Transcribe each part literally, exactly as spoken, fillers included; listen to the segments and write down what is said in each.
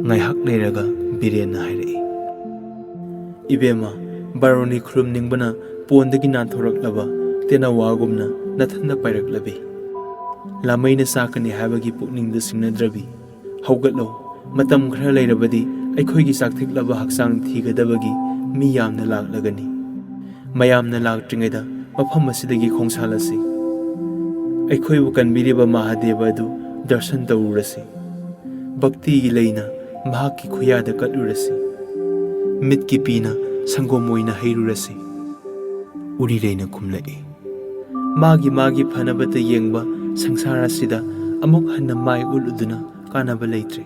ꯉꯥꯏꯍꯥꯛ ꯂꯩꯔꯒ ꯕꯤꯔꯦꯟꯅ ꯍꯥꯏꯔꯛꯏ, "ꯏꯕꯦꯝꯃ, ꯕꯥꯔꯨꯅꯤ ꯈꯨꯔꯨꯝꯅꯤꯡꯕꯅ ꯄꯣꯟꯗꯒꯤ ꯅꯥꯟꯊꯣꯔꯛꯂꯕ ꯇꯦꯅꯋꯥꯒꯨꯝꯅ ꯅꯊꯟꯗ ꯄꯥꯏꯔꯛꯂꯕꯤ꯫ ꯂꯥꯃꯩꯅ ꯆꯥꯛꯀꯅꯤ ꯍꯥꯏꯕꯒꯤ ꯄꯨꯛꯅꯤꯡꯗ ꯁꯤꯡꯅꯗ꯭ꯔꯕꯤ꯫ ꯍꯧꯒꯠꯂꯣ, ꯃꯇꯝ ꯈꯔ ꯂꯩꯔꯕꯗꯤ ꯑꯩꯈꯣꯏꯒꯤ ꯆꯥꯛꯊꯤꯛꯂꯕ ꯍꯛꯆꯥꯡ ꯊꯤꯒꯗꯕꯒꯤ ꯃꯤ ꯌꯥꯝꯅ ꯂꯥꯛꯂꯒꯅꯤ꯫ ꯃꯌꯥꯝꯅ ꯂꯥꯛꯇ꯭ꯔꯤꯉꯩꯗ ꯃꯐꯝ ꯑꯁꯤꯗꯒꯤ ꯈꯣꯡꯁꯥꯜꯂꯁꯤ꯫ ꯑꯩꯈꯣꯏꯕꯨ ꯀꯟꯕꯤꯔꯤꯕ ꯃꯍꯥꯗꯦꯕ ꯑꯗꯨ ꯗꯔꯁꯟ ꯇꯧꯔꯨꯔꯁꯤ꯫ ꯚꯛꯇꯤꯒꯤ ꯂꯩꯅ ꯃꯍꯥꯛꯀꯤ ꯈꯨꯌꯥꯗ ꯀꯠꯂꯨꯔꯁꯤ꯫ ꯃꯤꯠꯀꯤ ꯄꯤꯅ ꯁꯪꯒꯣꯝ ꯑꯣꯏꯅ ꯍꯩꯔꯨꯔꯁꯤ꯫" ꯎꯔꯤꯔꯩꯅ ꯈꯨꯝꯂꯛꯏ, "ꯃꯥꯒꯤ ꯃꯥꯒꯤ ꯐꯅꯕꯇ ꯌꯦꯡꯕ ꯁꯪꯁꯥꯔ ꯑꯁꯤꯗ ꯑꯃꯨꯛ ꯍꯟꯅ ꯃꯥꯏ ꯎꯠꯂꯨꯗꯨꯅ ꯀꯥꯟꯅꯕ ꯂꯩꯇ꯭ꯔꯦ꯫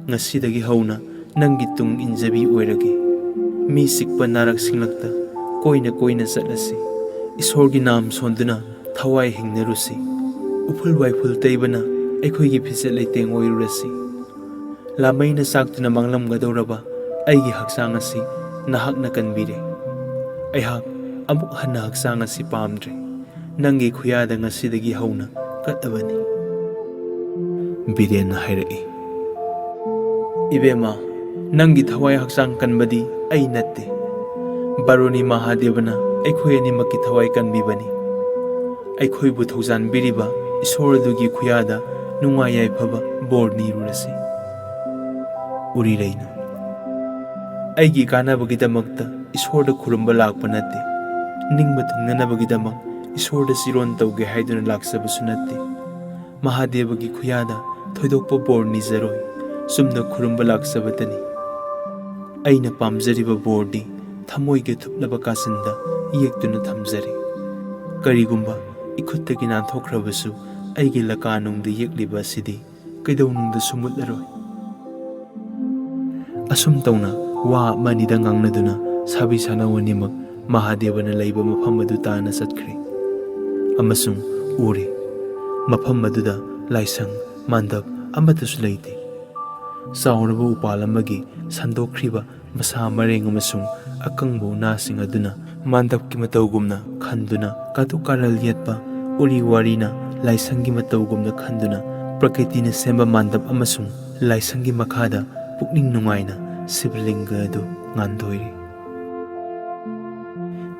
ꯉꯁꯤꯗꯒꯤ ꯍꯧꯅ ꯅꯪꯒꯤ ꯇꯨꯡ ꯏꯟꯖꯕꯤ ꯑꯣꯏꯔꯒꯦ꯫ ꯃꯤ ꯆꯤꯛꯄ ꯅꯥꯔꯛ ꯁꯤꯡꯂꯛꯇ ꯀꯣꯏꯅ ꯀꯣꯏꯅ ꯆꯠꯂꯁꯤ꯫ ꯏꯁꯣꯔꯒꯤ ꯅꯥꯝ ꯁꯣꯟꯗꯨꯅ ꯊꯋꯥꯏ ꯍꯤꯡꯅꯔꯨꯁꯤ꯫ ꯎꯐꯨꯜ ꯋꯥꯏꯐꯨꯜ ꯇꯩꯕꯅ ꯑꯩꯈꯣꯏꯒꯤ ꯐꯤꯖꯦꯠ ꯂꯩꯇꯦꯡ ꯑꯣꯏꯔꯨꯔꯁꯤ꯫ ꯂꯥꯃꯩꯅ ꯆꯥꯛꯇꯨꯅ ꯃꯥꯡꯂꯝꯒꯗꯧꯔꯕ ꯑꯩꯒꯤ ꯍꯛꯆꯥꯡ ꯑꯁꯤ ꯅꯍꯥꯛꯅ ꯀꯟꯕꯤꯔꯦ꯫ ꯑꯩꯍꯥꯛ ꯑꯃꯨꯛ ꯍꯟꯅ ꯍꯛꯆꯥꯡ ꯑꯁꯤ ꯄꯥꯝꯗ꯭ꯔꯦ꯫ ꯅꯪꯒꯤ ꯈꯨꯌꯥꯗ ꯉꯁꯤꯗꯒꯤ ꯍꯧꯅ ꯀꯠꯂꯕꯅꯤ꯫" ꯕꯤꯔꯦꯟꯅ ꯍꯥꯏꯔꯛꯏ, "ꯏꯕꯦꯝꯃ, ꯅꯪꯒꯤ ꯊꯋꯥꯏ ꯍꯛꯆꯥꯡ ꯀꯟꯕꯗꯤ ꯑꯩ ꯅꯠꯇꯦ꯫ ꯕꯥꯔꯨꯅꯤ ꯃꯍꯥꯗꯦꯕꯅ ꯑꯩꯈꯣꯏ ꯑꯅꯤꯃꯛꯀꯤ ꯊꯋꯥꯏ ꯀꯟꯕꯤꯕꯅꯤ꯫ ꯑꯩꯈꯣꯏꯕꯨ ꯊꯧꯖꯥꯟꯕꯤꯔꯤꯕ ꯏꯁꯣꯔ ꯑꯗꯨꯒꯤ ꯈꯨꯌꯥꯗ ꯅꯨꯡꯉꯥꯏ ꯌꯥꯏꯐꯕ ꯕꯣꯔ ꯅꯤꯔꯨꯔꯁꯤ꯫" ꯎꯔꯤꯔꯩꯅ, "ꯑꯩꯒꯤ ꯀꯥꯟꯅꯕꯒꯤꯗꯃꯛꯇ ꯏꯁꯣꯔꯗ ꯈꯨꯔꯨꯝꯕ ꯂꯥꯛꯄ ꯅꯠꯇꯦ꯫ ꯅꯤꯡꯕ ꯊꯨꯡꯅꯅꯕꯒꯤꯗꯃꯛ ꯏꯁꯣꯔꯗ ꯆꯤꯔꯣꯟ ꯇꯧꯒꯦ ꯍꯥꯏꯗꯨꯅ ꯂꯥꯛꯆꯕꯁꯨ ꯅꯠꯇꯦ꯫ ꯃꯍꯥꯗꯦꯕꯒꯤ ꯈꯨꯌꯥꯗ ꯊꯣꯏꯗꯣꯛꯄ ꯕꯣꯔ ꯅꯤꯖꯔꯣꯏ꯫ ꯆꯨꯝꯅ ꯈꯨꯔꯨꯝꯕ ꯂꯥꯛꯆꯕꯇꯅꯤ꯫ ꯑꯩꯅ ꯄꯥꯝꯖꯔꯤꯕ ꯕꯣꯔꯗꯤ ꯊꯃꯣꯏꯒꯤ ꯊꯨꯞꯂꯕ ꯀꯥꯆꯤꯟꯗ ꯌꯦꯛꯇꯨꯅ ꯊꯝꯖꯔꯤ꯫ ꯀꯔꯤꯒꯨꯝꯕ ꯏꯈꯨꯠꯇꯒꯤ ꯅꯥꯟꯊꯣꯛꯈ꯭ꯔꯕꯁꯨ, ꯑꯩꯒꯤ ꯂꯀꯥꯅꯨꯡꯗ ꯌꯦꯛꯂꯤꯕ ꯑꯁꯤꯗꯤ ꯀꯩꯗꯧꯅꯨꯡꯗꯁꯨ ꯃꯨꯠꯂꯔꯣꯏ꯫" ꯑꯁꯨꯝ ꯇꯧꯅ ꯋꯥ ꯑꯃ ꯑꯅꯤꯗ ꯉꯥꯡꯅꯗꯨꯅ ꯁꯥꯕꯤ ꯁꯥꯅꯧ ꯑꯅꯤꯃꯛ ꯃꯍꯥꯗꯦꯕꯅ ꯂꯩꯕ ꯃꯐꯝ ꯑꯗꯨ ꯇꯥꯅ ꯆꯠꯈ꯭ꯔꯦ꯫ ꯑꯃꯁꯨꯡ ꯎꯔꯦ, ꯃꯐꯝ ꯑꯗꯨꯗ ꯂꯥꯏꯁꯪ, ꯃꯥꯟꯗꯞ ꯑꯃꯠꯇꯁꯨ ꯂꯩꯇꯦ꯫ ꯆꯥꯎꯔꯕ ꯎꯄꯥꯜ ꯑꯃꯒꯤ ꯁꯟꯗꯣꯛꯈ꯭ꯔꯤꯕ ꯃꯁꯥ ꯃꯔꯦꯡ ꯑꯃꯁꯨꯡ ꯑꯀꯪꯕ ꯎꯅꯥꯁꯤꯡ ꯑꯗꯨꯅ ꯃꯥꯟꯗꯞꯀꯤ ꯃꯇꯧꯒꯨꯝꯅ ꯈꯟꯗꯨꯅ, ꯀꯥꯇꯨ ꯀꯥꯔꯜ ꯌꯦꯠꯄ ꯎꯔꯤ ꯋꯥꯔꯤꯅ ꯂꯥꯏꯁꯪꯒꯤ ꯃꯇꯧꯒꯨꯝꯅ ꯈꯟꯗꯨꯅ, ꯄ꯭ꯔꯀ꯭ꯔꯤꯇꯤꯅ ꯁꯦꯝꯕ ꯃꯥꯟꯗꯞ ꯑꯃꯁꯨꯡ ꯂꯥꯏꯁꯪꯒꯤ ꯃꯈꯥꯗ ꯄꯨꯛꯅꯤꯡ ꯅꯨꯡꯉꯥꯏꯅ ꯁꯤꯕꯂꯤꯡꯒ ꯑꯗꯨ ꯉꯥꯟꯊꯣꯏꯔꯤ꯫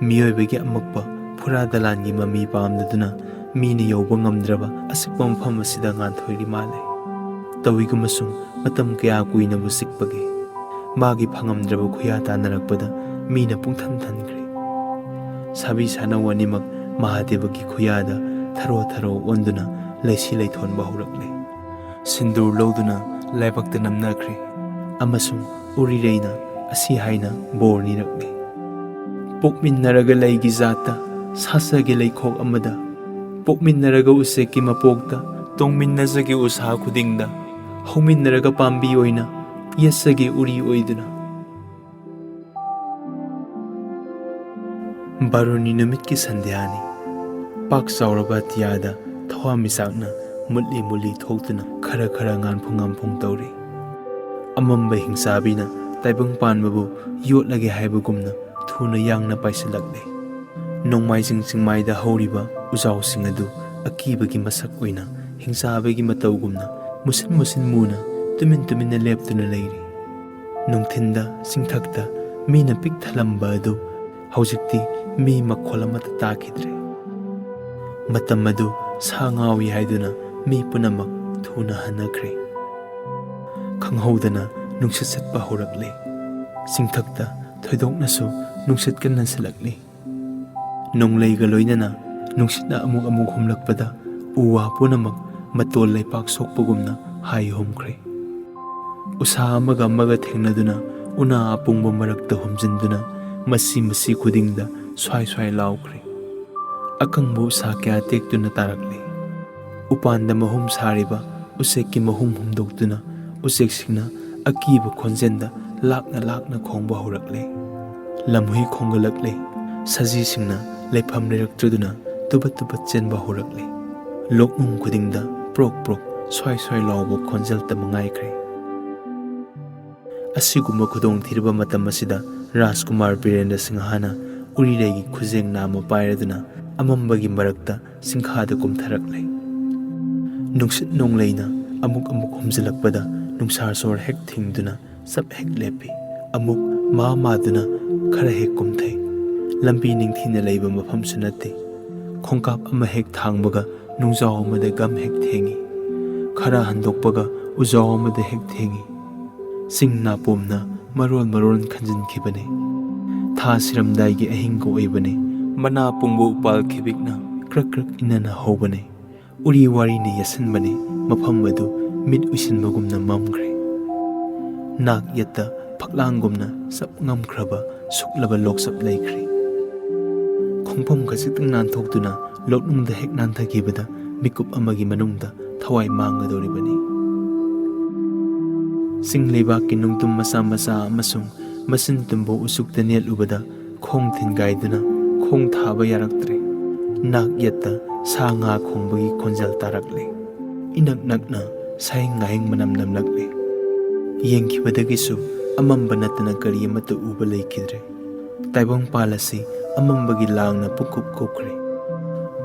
ꯃꯤꯑꯣꯏꯕꯒꯤ ꯑꯃꯛꯄ ꯐꯨꯔꯥ ꯗꯂꯥꯟꯒꯤ ꯃꯃꯤ ꯄꯥꯝꯂꯗꯨꯅ ꯃꯤꯅ ꯌꯧꯕ ꯉꯝꯗ꯭ꯔꯕ ꯑꯁꯤꯛꯄ ꯃꯐꯝ ꯑꯁꯤꯗ ꯉꯥꯟꯊꯣꯏꯔꯤ ꯃꯥꯜꯂꯦ꯫ ꯇꯧꯏꯒꯨꯝꯕꯁꯨꯡ ꯃꯇꯝ ꯀꯌꯥ ꯀꯨꯏꯅꯕꯨ ꯆꯤꯛꯄꯒꯦ? ꯃꯥꯒꯤ ꯐꯪꯉꯝꯗ꯭ꯔꯕ ꯈꯨꯌꯥ ꯇꯥꯟꯅꯔꯛꯄꯗ ꯃꯤꯅ ꯄꯨꯡꯊꯟ ꯊꯟꯈ꯭ꯔꯦ꯫ ꯁꯥꯕꯤ ꯁꯥꯅꯧ ꯑꯅꯤꯃꯛ ꯃꯍꯥꯗꯦꯕꯒꯤ ꯈꯨꯌꯥꯗ ꯊꯔꯣ ꯊꯔꯣ ꯑꯣꯟꯗꯨꯅ ꯂꯩꯁꯤ ꯂꯩꯊꯣꯟꯕ ꯍꯧꯔꯛꯂꯦ꯫ ꯁꯤꯟꯗꯨꯔ ꯂꯧꯗꯨꯅ ꯂꯥꯏꯕꯛꯇ ꯅꯝꯅꯈ꯭ꯔꯦ ꯑꯃꯁꯨꯡ ꯎꯔꯤꯔꯩꯅ ꯑꯁꯤ ꯍꯥꯏꯅ ꯕꯣꯔ ꯅꯤꯔꯛꯂꯦ: "ꯄꯣꯛꯃꯤꯟꯅꯔꯒ ꯂꯩꯒꯤ ꯖꯥꯠꯇ, ꯁꯥꯠꯆꯒꯦ ꯂꯩꯈꯣꯛ ꯑꯃꯗ, ꯄꯣꯛꯃꯤꯟꯅꯔꯒ ꯎꯆꯦꯛꯀꯤ ꯃꯄꯣꯛꯇ, ꯇꯣꯡꯃꯤꯟꯅꯖꯒꯦ ꯎꯁꯥ ꯈꯨꯗꯤꯡꯗ, ꯍꯧꯃꯤꯟꯅꯔꯒ ꯄꯥꯝꯕꯤ ꯑꯣꯏꯅ, ꯌꯦꯠꯆꯒꯦ ꯎꯔꯤ ꯑꯣꯏꯗꯨꯅ"꯫ ꯕꯥꯔꯨꯅꯤ ꯅꯨꯃꯤꯠꯀꯤ ꯁꯟꯙ꯭ꯌꯥꯅꯤ꯫ ꯄꯥꯛ ꯆꯥꯎꯔꯕ ꯑꯇꯤꯌꯥꯗ ꯊꯋꯥꯟꯃꯤꯆꯥꯛꯅ ꯃꯨꯠꯂꯤ ꯃꯨꯠꯂꯤ ꯊꯣꯛꯇꯨꯅ ꯈꯔ ꯈꯔ ꯉꯥꯟꯐꯨꯡ ꯉꯥꯟꯐꯨꯡ ꯇꯧꯔꯤ꯫ ꯑꯃꯝꯕ ꯍꯤꯡꯆꯥꯕꯤꯅ ꯇꯥꯏꯕꯪ ꯄꯥꯟꯕꯕꯨ ꯌꯣꯠꯂꯒꯦ ꯍꯥꯏꯕꯒꯨꯝꯅ ꯊꯨꯅ ꯌꯥꯡꯅ ꯄꯥꯏꯁꯤꯜꯂꯛꯂꯦ꯫ ꯅꯣꯡꯃꯥꯏꯖꯤꯡ ꯆꯤꯡꯃꯥꯏꯗ ꯍꯧꯔꯤꯕ ꯎꯖꯥꯎꯁꯤꯡ ꯑꯗꯨ ꯑꯀꯤꯕꯒꯤ ꯃꯁꯛ ꯑꯣꯏꯅ ꯍꯤꯡꯆꯥꯕꯒꯤ ꯃꯇꯧꯒꯨꯝꯅ ꯃꯨꯁꯤꯟ ꯃꯨꯁꯤꯟ ꯃꯨꯅ ꯇꯨꯃꯤꯟ ꯇꯨꯃꯤꯟꯅ ꯂꯦꯞꯇꯨꯅ ꯂꯩꯔꯤ꯫ ꯅꯨꯡꯊꯤꯟꯗ ꯆꯤꯡꯊꯛꯇ ꯃꯤꯅ ꯄꯤꯛ ꯊꯜꯂꯝꯕ ꯑꯗꯨ ꯍꯧꯖꯤꯛꯇꯤ ꯃꯤ ꯃꯈꯣꯜ ꯑꯃꯠꯇ ꯇꯥꯈꯤꯗ꯭ꯔꯦ꯫ ꯃꯇꯝ ꯑꯗꯨ ꯁꯥ ꯉꯥꯎꯏ ꯍꯥꯏꯗꯨꯅ ꯃꯤ ꯄꯨꯝꯅꯃꯛ ꯊꯨꯅ ꯍꯟꯅꯈ꯭ꯔꯦ꯫ ꯈꯪꯍꯧꯗꯅ ꯅꯨꯡꯁꯤꯠ ꯁꯤꯠꯄ ꯍꯧꯔꯛꯂꯦ꯫ ꯆꯤꯡꯊꯛꯇ ꯊꯣꯏꯗꯣꯛꯅꯁꯨ ꯅꯨꯡꯁꯤꯠ ꯀꯟꯅ ꯁꯤꯠꯂꯛꯂꯤ꯫ ꯅꯣꯡꯂꯩꯒ ꯂꯣꯏꯅꯅ ꯅꯨꯡꯁꯤꯠꯅ ꯑꯃꯨꯛ ꯑꯃꯨꯛ ꯍꯨꯝꯂꯛꯄꯗ ꯎ ꯋꯥ ꯄꯨꯝꯅꯃꯛ ꯃꯇꯣꯜ ꯂꯩꯄꯥꯛ ꯁꯣꯛꯄꯒꯨꯝꯅ ꯍꯥꯏ ꯍꯨꯝꯈ꯭ꯔꯦ꯫ ꯎꯁꯥ ꯑꯃꯒ ꯑꯃꯒ ꯊꯦꯡꯅꯗꯨꯅ ꯎꯅꯥ ꯑꯄꯨꯡꯕ ꯃꯔꯛꯇ ꯍꯨꯝꯖꯤꯟꯗꯨꯅ ꯃꯁꯤ ꯃꯁꯤ ꯈꯨꯗꯤꯡꯗ ꯁ꯭ꯋꯥꯏ ꯁ꯭ꯋꯥꯏ ꯂꯥꯎꯈ꯭ꯔꯦ꯫ ꯑꯀꯪꯕ ꯎꯁꯥ ꯀꯌꯥ ꯇꯦꯛꯇꯨꯅ ꯇꯥꯔꯛꯂꯦ꯫ ꯎꯄꯥꯟꯗ ꯃꯍꯨꯝ ꯁꯥꯔꯤꯕ ꯎꯆꯦꯛꯀꯤ ꯃꯍꯨꯝ ꯍꯨꯝꯗꯣꯛꯇꯨꯅ ꯎꯆꯦꯛꯁꯤꯡꯅ ꯑꯀꯤꯕ ꯈꯣꯟꯖꯦꯜꯗ ꯂꯥꯛꯅ ꯂꯥꯛꯅ ꯈꯣꯡꯕ ꯍꯧꯔꯛꯂꯦ꯫ ꯂꯝꯍꯨꯏ ꯈꯣꯡꯒꯠꯂꯛꯂꯦ꯫ ꯁꯖꯤꯁꯤꯡꯅ ꯂꯩꯐꯝ ꯂꯩꯔꯛꯇ꯭ꯔꯗꯨꯅ ꯇꯨꯕꯠ ꯇꯨꯕꯠ ꯆꯦꯟꯕ ꯍꯧꯔꯛꯂꯦ꯫ ꯂꯣꯛꯅꯨꯡ ꯈꯨꯗꯤꯡꯗ ꯄ꯭ꯔꯣꯛ ꯄ꯭ꯔꯣꯛ ꯁ꯭ꯋꯥꯏ ꯁ꯭ꯋꯥꯏ ꯂꯥꯎꯕ ꯈꯣꯟꯖꯦꯜꯇ ꯃꯉꯥꯏꯈ꯭ꯔꯦ꯫ ꯑꯁꯤꯒꯨꯝꯕ ꯈꯨꯗꯣꯡꯊꯤꯔꯕ ꯃꯇꯝ ꯑꯁꯤꯗ ꯔꯥꯖꯀꯨꯃꯥꯔ ꯕꯤꯔꯦꯟꯗ꯭ꯔ ꯁꯤꯡꯍꯅ ꯎꯔꯤꯔꯩꯒꯤ ꯈꯨꯖꯦꯡ ꯅꯥꯝꯃ ꯄꯥꯏꯔꯗꯨꯅ ꯑꯃꯝꯕꯒꯤ ꯃꯔꯛꯇ ꯁꯤꯡꯈꯥꯗ ꯀꯨꯝꯊꯔꯛꯂꯦ꯫ ꯅꯨꯡꯁꯤꯠ ꯅꯣꯡꯂꯩꯅ ꯑꯃꯨꯛ ꯑꯃꯨꯛ ꯍꯨꯝꯖꯤꯜꯂꯛꯄꯗ ꯅꯨꯡꯁꯥ ꯁꯣꯔ ꯍꯦꯛ ꯊꯤꯡꯗꯨꯅ ꯆꯞ ꯍꯦꯛ ꯂꯦꯞꯄꯤ꯫ ꯑꯃꯨꯛ ꯃꯥ ꯃꯥꯗꯨꯅ ꯈꯔ ꯍꯦꯛ ꯀꯨꯝꯊꯩ꯫ ꯂꯝꯕꯤ ꯅꯤꯡꯊꯤꯅ ꯂꯩꯕ ꯃꯐꯝꯁꯨ ꯅꯠꯇꯦ꯫ ꯈꯣꯡꯀꯥꯞ ꯑꯃ ꯍꯦꯛ ꯊꯥꯡꯕꯒ ꯅꯨꯡꯖꯥꯎ ꯑꯃꯗ ꯒꯝ ꯍꯦꯛ ꯊꯦꯡꯏ꯫ ꯈꯔ ꯍꯟꯗꯣꯛꯄꯒ ꯎꯖꯥꯎ ꯑꯃꯗ ꯍꯦꯛ ꯊꯦꯡꯏ꯫ ꯆꯤꯡ ꯅꯥꯄꯣꯝꯅ ꯃꯔꯣꯟ ꯃꯔꯣꯟ ꯈꯟꯖꯤꯟꯈꯤꯕꯅꯤ꯫ ꯊꯥ ꯁꯤꯔꯝꯗꯥꯏꯒꯤ ꯑꯍꯤꯡꯒ ꯑꯣꯏꯕꯅꯤ꯫ ꯃꯅꯥ ꯄꯨꯡꯕ ꯎꯄꯥꯜ ꯈꯤꯕꯤꯛꯅ ꯀ꯭ꯔꯛ ꯀ꯭ꯔꯛ ꯏꯟꯅꯅ ꯍꯧꯕꯅꯤ꯫ ꯎꯔꯤ ꯋꯥꯔꯤꯅ ꯌꯦꯠꯁꯤꯟꯕꯅꯤ꯫ ꯃꯐꯝ ꯑꯗꯨ ꯃꯤꯠ ꯎꯏꯁꯤꯟꯕꯒꯨꯝꯅ ꯃꯝꯈ꯭ꯔꯦ꯫ ꯅꯥꯛ ꯌꯦꯠꯇ ꯐꯛꯂꯥꯡꯒꯨꯝꯅ ꯆꯞ ꯉꯝꯈ꯭ꯔꯕ ꯁꯨꯛꯂꯕ ꯂꯣꯛꯆꯞ ꯂꯩꯈ꯭ꯔꯦ꯫ ꯈꯣꯡꯐꯝ ꯈꯖꯤꯛꯇꯪ ꯅꯥꯟꯊꯣꯛꯇꯨꯅ ꯂꯣꯛꯅꯨꯡꯗ ꯍꯦꯛ ꯅꯥꯟꯊꯈꯤꯕꯗ ꯃꯤꯀꯨꯞ ꯑꯃꯒꯤ ꯃꯅꯨꯡꯗ ꯊꯋꯥꯏ ꯃꯥꯡꯒꯗꯧꯔꯤꯕꯅꯤ꯫ ꯆꯤꯡ ꯂꯩꯕꯥꯛꯀꯤ ꯅꯨꯡꯇꯨꯝ ꯃꯆꯥ ꯃꯆꯥ ꯑꯃꯁꯨꯡ ꯃꯆꯤꯟ ꯇꯨꯝꯕ ꯎꯆꯨꯛꯇ ꯅꯦꯠꯂꯨꯕꯗ ꯈꯣꯡ ꯊꯤꯟꯒꯥꯏꯗꯨꯅ ꯈꯣꯡ ꯊꯥꯕ ꯌꯥꯔꯛꯇ꯭ꯔꯦ꯫ ꯅꯥꯛ ꯌꯦꯠꯇ ꯁꯥ ꯉꯥ ꯈꯣꯡꯕꯒꯤ ꯈꯣꯟꯖꯦꯜ ꯇꯥꯔꯛꯂꯦ꯫ ꯏꯅꯛ ꯅꯛꯅ ꯁꯥꯍꯤꯡ ꯉꯥꯍꯤꯡ ꯃꯅꯝ ꯅꯝꯂꯛꯂꯦ꯫ ꯌꯦꯡꯈꯤꯕꯗꯒꯤꯁꯨ ꯑꯃꯝꯕ ꯅꯠꯇꯅ ꯀꯔꯤ ꯑꯃꯠꯇ ꯎꯕ ꯂꯩꯈꯤꯗ꯭ꯔꯦ꯫ ꯇꯥꯏꯕꯪꯄꯥꯜ ꯑꯁꯤ ꯑꯃꯝꯕꯒꯤ ꯂꯥꯡꯅ ꯄꯨꯡꯀꯨꯞ ꯀꯨꯞꯈ꯭ꯔꯦ꯫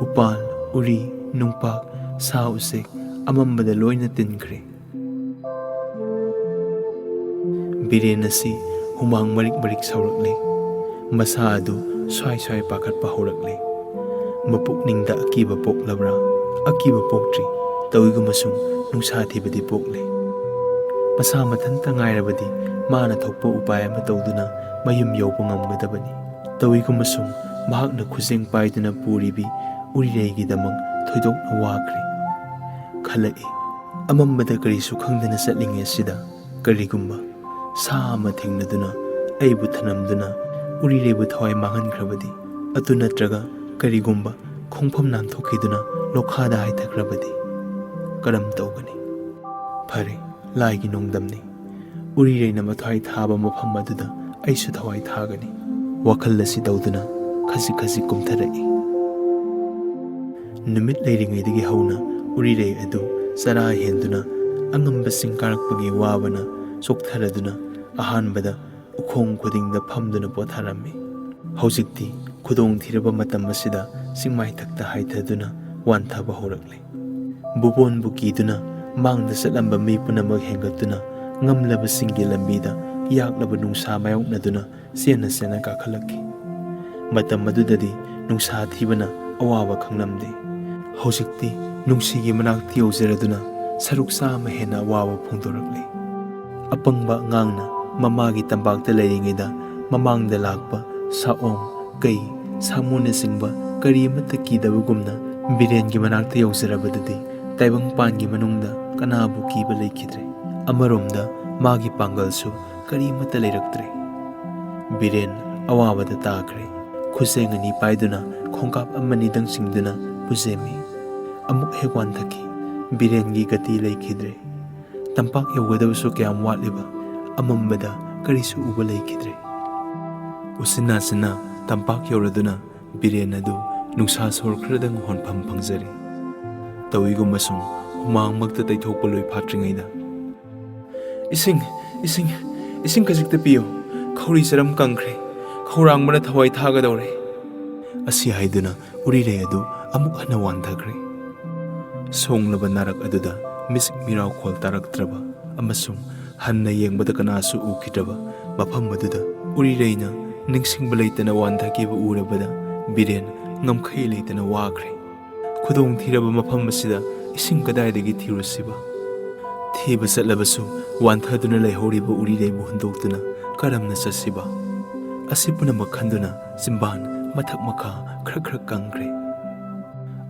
ꯎꯄꯥꯜ, ꯎꯔꯤ, ꯅꯨꯡꯄꯥꯛ, ꯁꯥ ꯎꯆꯦꯛ ꯑꯃꯝꯕꯗ ꯂꯣꯏꯅ ꯇꯤꯟꯈ꯭ꯔꯦ꯫ ꯕꯤꯔꯦꯟ ꯑꯁꯤ ꯍꯨꯃꯥꯡ ꯃꯔꯤꯛ ꯃꯔꯤꯛ ꯁꯧꯔꯛꯂꯦ꯫ ꯃꯁꯥ ꯑꯗꯨ ꯁ꯭ꯋꯥꯏ ꯁ꯭ꯋꯥꯏ ꯄꯥꯈꯠꯄ ꯍꯧꯔꯛꯂꯦ꯫ ꯃꯄꯨꯛꯅꯤꯡꯗ ꯑꯀꯤꯕ ꯄꯣꯛꯂꯕ꯭ꯔꯥ? ꯑꯀꯤꯕ ꯄꯣꯛꯇ꯭ꯔꯤ꯫ ꯇꯧꯏꯒꯨꯝꯕꯁꯨꯡ ꯅꯨꯡꯁꯥ ꯊꯤꯕꯗꯤ ꯄꯣꯛꯂꯦ꯫ ꯃꯁꯥ ꯃꯊꯟꯇ ꯉꯥꯏꯔꯕꯗꯤ ꯃꯥꯅ ꯊꯣꯛꯄ ꯎꯄꯥꯏ ꯑꯃ ꯇꯧꯗꯨꯅ ꯃꯌꯨꯝ ꯌꯧꯕ ꯉꯝꯒꯗꯕꯅꯤ꯫ ꯇꯧꯏꯒꯨꯝꯕꯁꯨꯡ ꯃꯍꯥꯛꯅ ꯈꯨꯖꯦꯡ ꯄꯥꯏꯗꯨꯅ ꯄꯨꯔꯤꯕꯤ ꯎꯔꯤꯔꯩꯒꯤꯗꯃꯛ ꯊꯣꯏꯗꯣꯛꯅ ꯋꯥꯈ꯭ꯔꯦ꯫ ꯈꯜꯂꯛꯏ, ꯑꯃꯝꯕꯗ ꯀꯔꯤꯁꯨ ꯈꯪꯗꯅ ꯆꯠꯂꯤꯉꯩꯁꯤꯗ ꯀꯔꯤꯒꯨꯝꯕ ꯁꯥ ꯑꯃ ꯊꯦꯡꯅꯗꯨꯅ ꯑꯩꯕꯨ ꯊꯅꯝꯗꯨꯅ ꯎꯔꯤꯔꯩꯕꯨ ꯊꯋꯥꯏ ꯃꯥꯡꯍꯟꯈ꯭ꯔꯕꯗꯤ? ꯑꯗꯨ ꯅꯠꯇ꯭ꯔꯒ ꯀꯔꯤꯒꯨꯝꯕ ꯈꯣꯡꯐꯝ ꯅꯥꯟꯊꯣꯛꯈꯤꯗꯨꯅ ꯂꯣꯛꯈꯥꯗ ꯍꯥꯏꯊꯈ꯭ꯔꯕꯗꯤ? ꯀꯔꯝ ꯇꯧꯒꯅꯤ? ꯐꯔꯦ, ꯂꯥꯏꯒꯤ ꯅꯣꯡꯗꯝꯅꯤ꯫ ꯎꯔꯤꯔꯩꯅ ꯃꯊ꯭ꯋꯥꯏ ꯊꯥꯕ ꯃꯐꯝ ꯑꯗꯨꯗ ꯑꯩꯁꯨ ꯊꯋꯥꯏ ꯊꯥꯒꯅꯤ꯫ ꯋꯥꯈꯜ ꯑꯁꯤ ꯇꯧꯗꯨꯅ ꯈꯖꯤꯛ ꯈꯖꯤꯛ ꯀꯨꯝꯊꯔꯛꯏ꯫ ꯅꯨꯃꯤꯠ ꯂꯩꯔꯤꯉꯩꯗꯒꯤ ꯍꯧꯅ ꯎꯔꯤꯔꯩ ꯑꯗꯨ ꯆꯔꯥ ꯍꯦꯟꯗꯨꯅ ꯑꯉꯝꯕ ꯆꯤꯡ ꯀꯥꯔꯛꯄꯒꯤ ꯋꯥꯕꯅ ꯆꯣꯛꯊꯔꯗꯨꯅ ꯑꯍꯥꯟꯕꯗ ꯎꯈꯣꯡ ꯈꯨꯗꯤꯡꯗ ꯐꯝꯗꯨꯅ ꯄꯣꯊꯥꯔꯝꯃꯤ꯫ ꯍꯧꯖꯤꯛꯇꯤ ꯈꯨꯗꯣꯡꯊꯤꯔꯕ ꯃꯇꯝ ꯑꯁꯤꯗ ꯆꯤꯡꯃꯥꯏꯊꯛꯇ ꯍꯥꯏꯊꯗꯨꯅ ꯋꯥꯟꯊꯕ ꯍꯧꯔꯛꯂꯤ꯫ ꯕꯨꯕꯣꯟꯕꯨ ꯀꯤꯗꯨꯅ ꯃꯥꯡꯗ ꯆꯠꯂꯝꯕ ꯃꯤ ꯄꯨꯝꯅꯃꯛ ꯍꯦꯟꯒꯠꯇꯨꯅ ꯉꯝꯂꯕꯁꯤꯡꯒꯤ ꯂꯝꯕꯤꯗ ꯌꯥꯛꯂꯕ ꯅꯨꯡꯁꯥ ꯃꯥꯌꯣꯛꯅꯗꯨꯅ ꯆꯦꯟꯅ ꯆꯦꯟꯅ ꯀꯥꯈꯠꯂꯛꯈꯤ꯫ ꯃꯇꯝ ꯑꯗꯨꯗꯗꯤ ꯅꯨꯡꯁꯥ ꯊꯤꯕꯅ ꯑꯋꯥꯕ ꯈꯪꯂꯝꯗꯦ꯫ ꯍꯧꯖꯤꯛꯇꯤ ꯅꯨꯡꯁꯤꯒꯤ ꯃꯅꯥꯛꯇ ꯌꯧꯖꯔꯗꯨꯅ ꯁꯔꯨꯛ ꯆꯥꯝꯃ ꯍꯦꯟꯅ ꯑꯋꯥꯕ ꯐꯣꯡꯗꯣꯔꯛꯂꯤ꯫ ꯑꯄꯪꯕ ꯑꯉꯥꯡꯅ ꯃꯃꯥꯒꯤ ꯇꯝꯄꯥꯛꯇ ꯂꯩꯔꯤꯉꯩꯗ ꯃꯃꯥꯡꯗ ꯂꯥꯛꯄ ꯁꯥꯑꯣꯝ, ꯀꯩ, ꯁꯥꯃꯨꯅꯆꯤꯡꯕ ꯀꯔꯤ ꯑꯃꯠꯇ ꯀꯤꯗꯕꯒꯨꯝꯅ ꯕꯤꯔꯦꯟꯒꯤ ꯃꯅꯥꯛꯇ ꯌꯧꯖꯔꯕꯗꯗꯤ ꯇꯥꯏꯕꯪꯄꯥꯟꯒꯤ ꯃꯅꯨꯡꯗ ꯀꯅꯥꯕꯨ ꯀꯤꯕ ꯂꯩꯈꯤꯗ꯭ꯔꯦ꯫ ꯑꯃꯔꯣꯝꯗ ꯃꯥꯒꯤ ꯄꯥꯡꯒꯜꯁꯨ ꯀꯔꯤꯃꯠꯇ ꯂꯩꯔꯛꯇ꯭ꯔꯦ꯫ ꯕꯤꯔꯦꯟ ꯑꯋꯥꯕꯗ ꯇꯥꯈ꯭ꯔꯦ꯫ ꯈꯨꯖꯦꯡ ꯑꯅꯤ ꯄꯥꯏꯗꯨꯅ ꯈꯣꯡꯀꯥꯞ ꯑꯃꯅꯤꯗꯪ ꯆꯤꯡꯗꯨꯅ ꯄꯨꯖꯦꯝꯃꯤ꯫ ꯑꯃꯨꯛ ꯍꯦꯛ ꯋꯥꯟꯊꯈꯤ꯫ ꯕꯤꯔꯦꯟꯒꯤ ꯒꯇꯤ ꯂꯩꯈꯤꯗ꯭ꯔꯦ꯫ ꯇꯝꯄꯥꯛ ꯌꯧꯒꯗꯕꯁꯨ ꯀꯌꯥꯝ ꯋꯥꯠꯂꯤꯕ? ꯑꯃꯝꯕꯗ ꯀꯔꯤꯁꯨ ꯎꯕ ꯂꯩꯈꯤꯗ꯭ꯔꯦ꯫ ꯎꯆꯤꯟ ꯅꯥꯆꯤꯟꯅ ꯇꯝꯄꯥꯛ ꯌꯧꯔꯗꯨꯅ ꯕꯤꯔꯦꯟ ꯑꯗꯨ ꯅꯨꯡꯁꯥ ꯁꯣꯔ ꯈꯔꯗꯪ ꯍꯣꯟꯐꯝ ꯐꯪꯖꯔꯦ꯫ ꯇꯧꯏꯒꯨꯝꯕ ꯁꯨꯝ ꯍꯨꯃꯥꯡꯃꯛꯇ ꯇꯩꯊꯣꯛꯄ ꯂꯣꯏ ꯐꯥꯠꯇ꯭ꯔꯤꯉꯩꯗ, "ꯏꯁꯤꯡ, ꯏꯁꯤꯡ, ꯏꯁꯤꯡ ꯈꯖꯤꯛꯇ ꯄꯤꯌꯨ꯫ ꯈꯧꯔꯤ ꯆꯔꯝ ꯀꯪꯈ꯭ꯔꯦ꯫ ꯈꯧꯔꯥꯡꯕꯅ ꯊꯋꯥꯏ ꯊꯥꯒꯗꯧꯔꯦ꯫" ꯑꯁꯤ ꯍꯥꯏꯗꯨꯅ ꯎꯔꯤꯔꯩ ꯑꯗꯨ ꯑꯃꯨꯛ ꯍꯟꯅ ꯋꯥꯟꯊꯈ꯭ꯔꯦ꯫ ꯁꯣꯡꯂꯕ ꯅꯥꯔꯛ ꯑꯗꯨꯗ ꯃꯤꯁꯤꯛ ꯃꯤꯔꯥꯎꯈꯣꯜ ꯇꯥꯔꯛꯇ꯭ꯔꯕ ꯑꯃꯁꯨꯡ ꯍꯟꯅ ꯌꯦꯡꯕꯗ ꯀꯅꯥꯁꯨ ꯎꯈꯤꯗ꯭ꯔꯕ ꯃꯐꯝ ꯑꯗꯨꯗ ꯎꯔꯤꯔꯩꯅ ꯅꯤꯡꯁꯤꯡꯕ ꯂꯩꯇꯅ ꯋꯥꯟꯊꯈꯤꯕ ꯎꯔꯕꯗ ꯕꯤꯔꯦꯟ ꯉꯝꯈꯩ ꯂꯩꯇꯅ ꯋꯥꯈ꯭ꯔꯦ꯫ ꯈꯨꯗꯣꯡꯊꯤꯔꯕ ꯃꯐꯝ ꯑꯁꯤꯗ ꯏꯁꯤꯡ ꯀꯗꯥꯏꯗꯒꯤ ꯊꯤꯔꯨꯁꯤꯕ? ꯊꯤꯕ ꯆꯠꯂꯕꯁꯨ ꯋꯥꯟꯊꯗꯨꯅ ꯂꯩꯍꯧꯔꯤꯕ ꯎꯔꯤꯔꯩꯕꯨ ꯍꯨꯟꯗꯣꯛꯇꯨꯅ ꯀꯔꯝꯅ ꯆꯠꯁꯤꯕ? ꯑꯁꯤ ꯄꯨꯝꯅꯃꯛ ꯈꯟꯗꯨꯅ ꯆꯤꯝꯕꯥꯟ ꯃꯊꯛ ꯃꯈꯥ ꯈ꯭ꯔꯛ ꯈ꯭ꯔꯛ ꯀꯪꯈ꯭ꯔꯦ꯫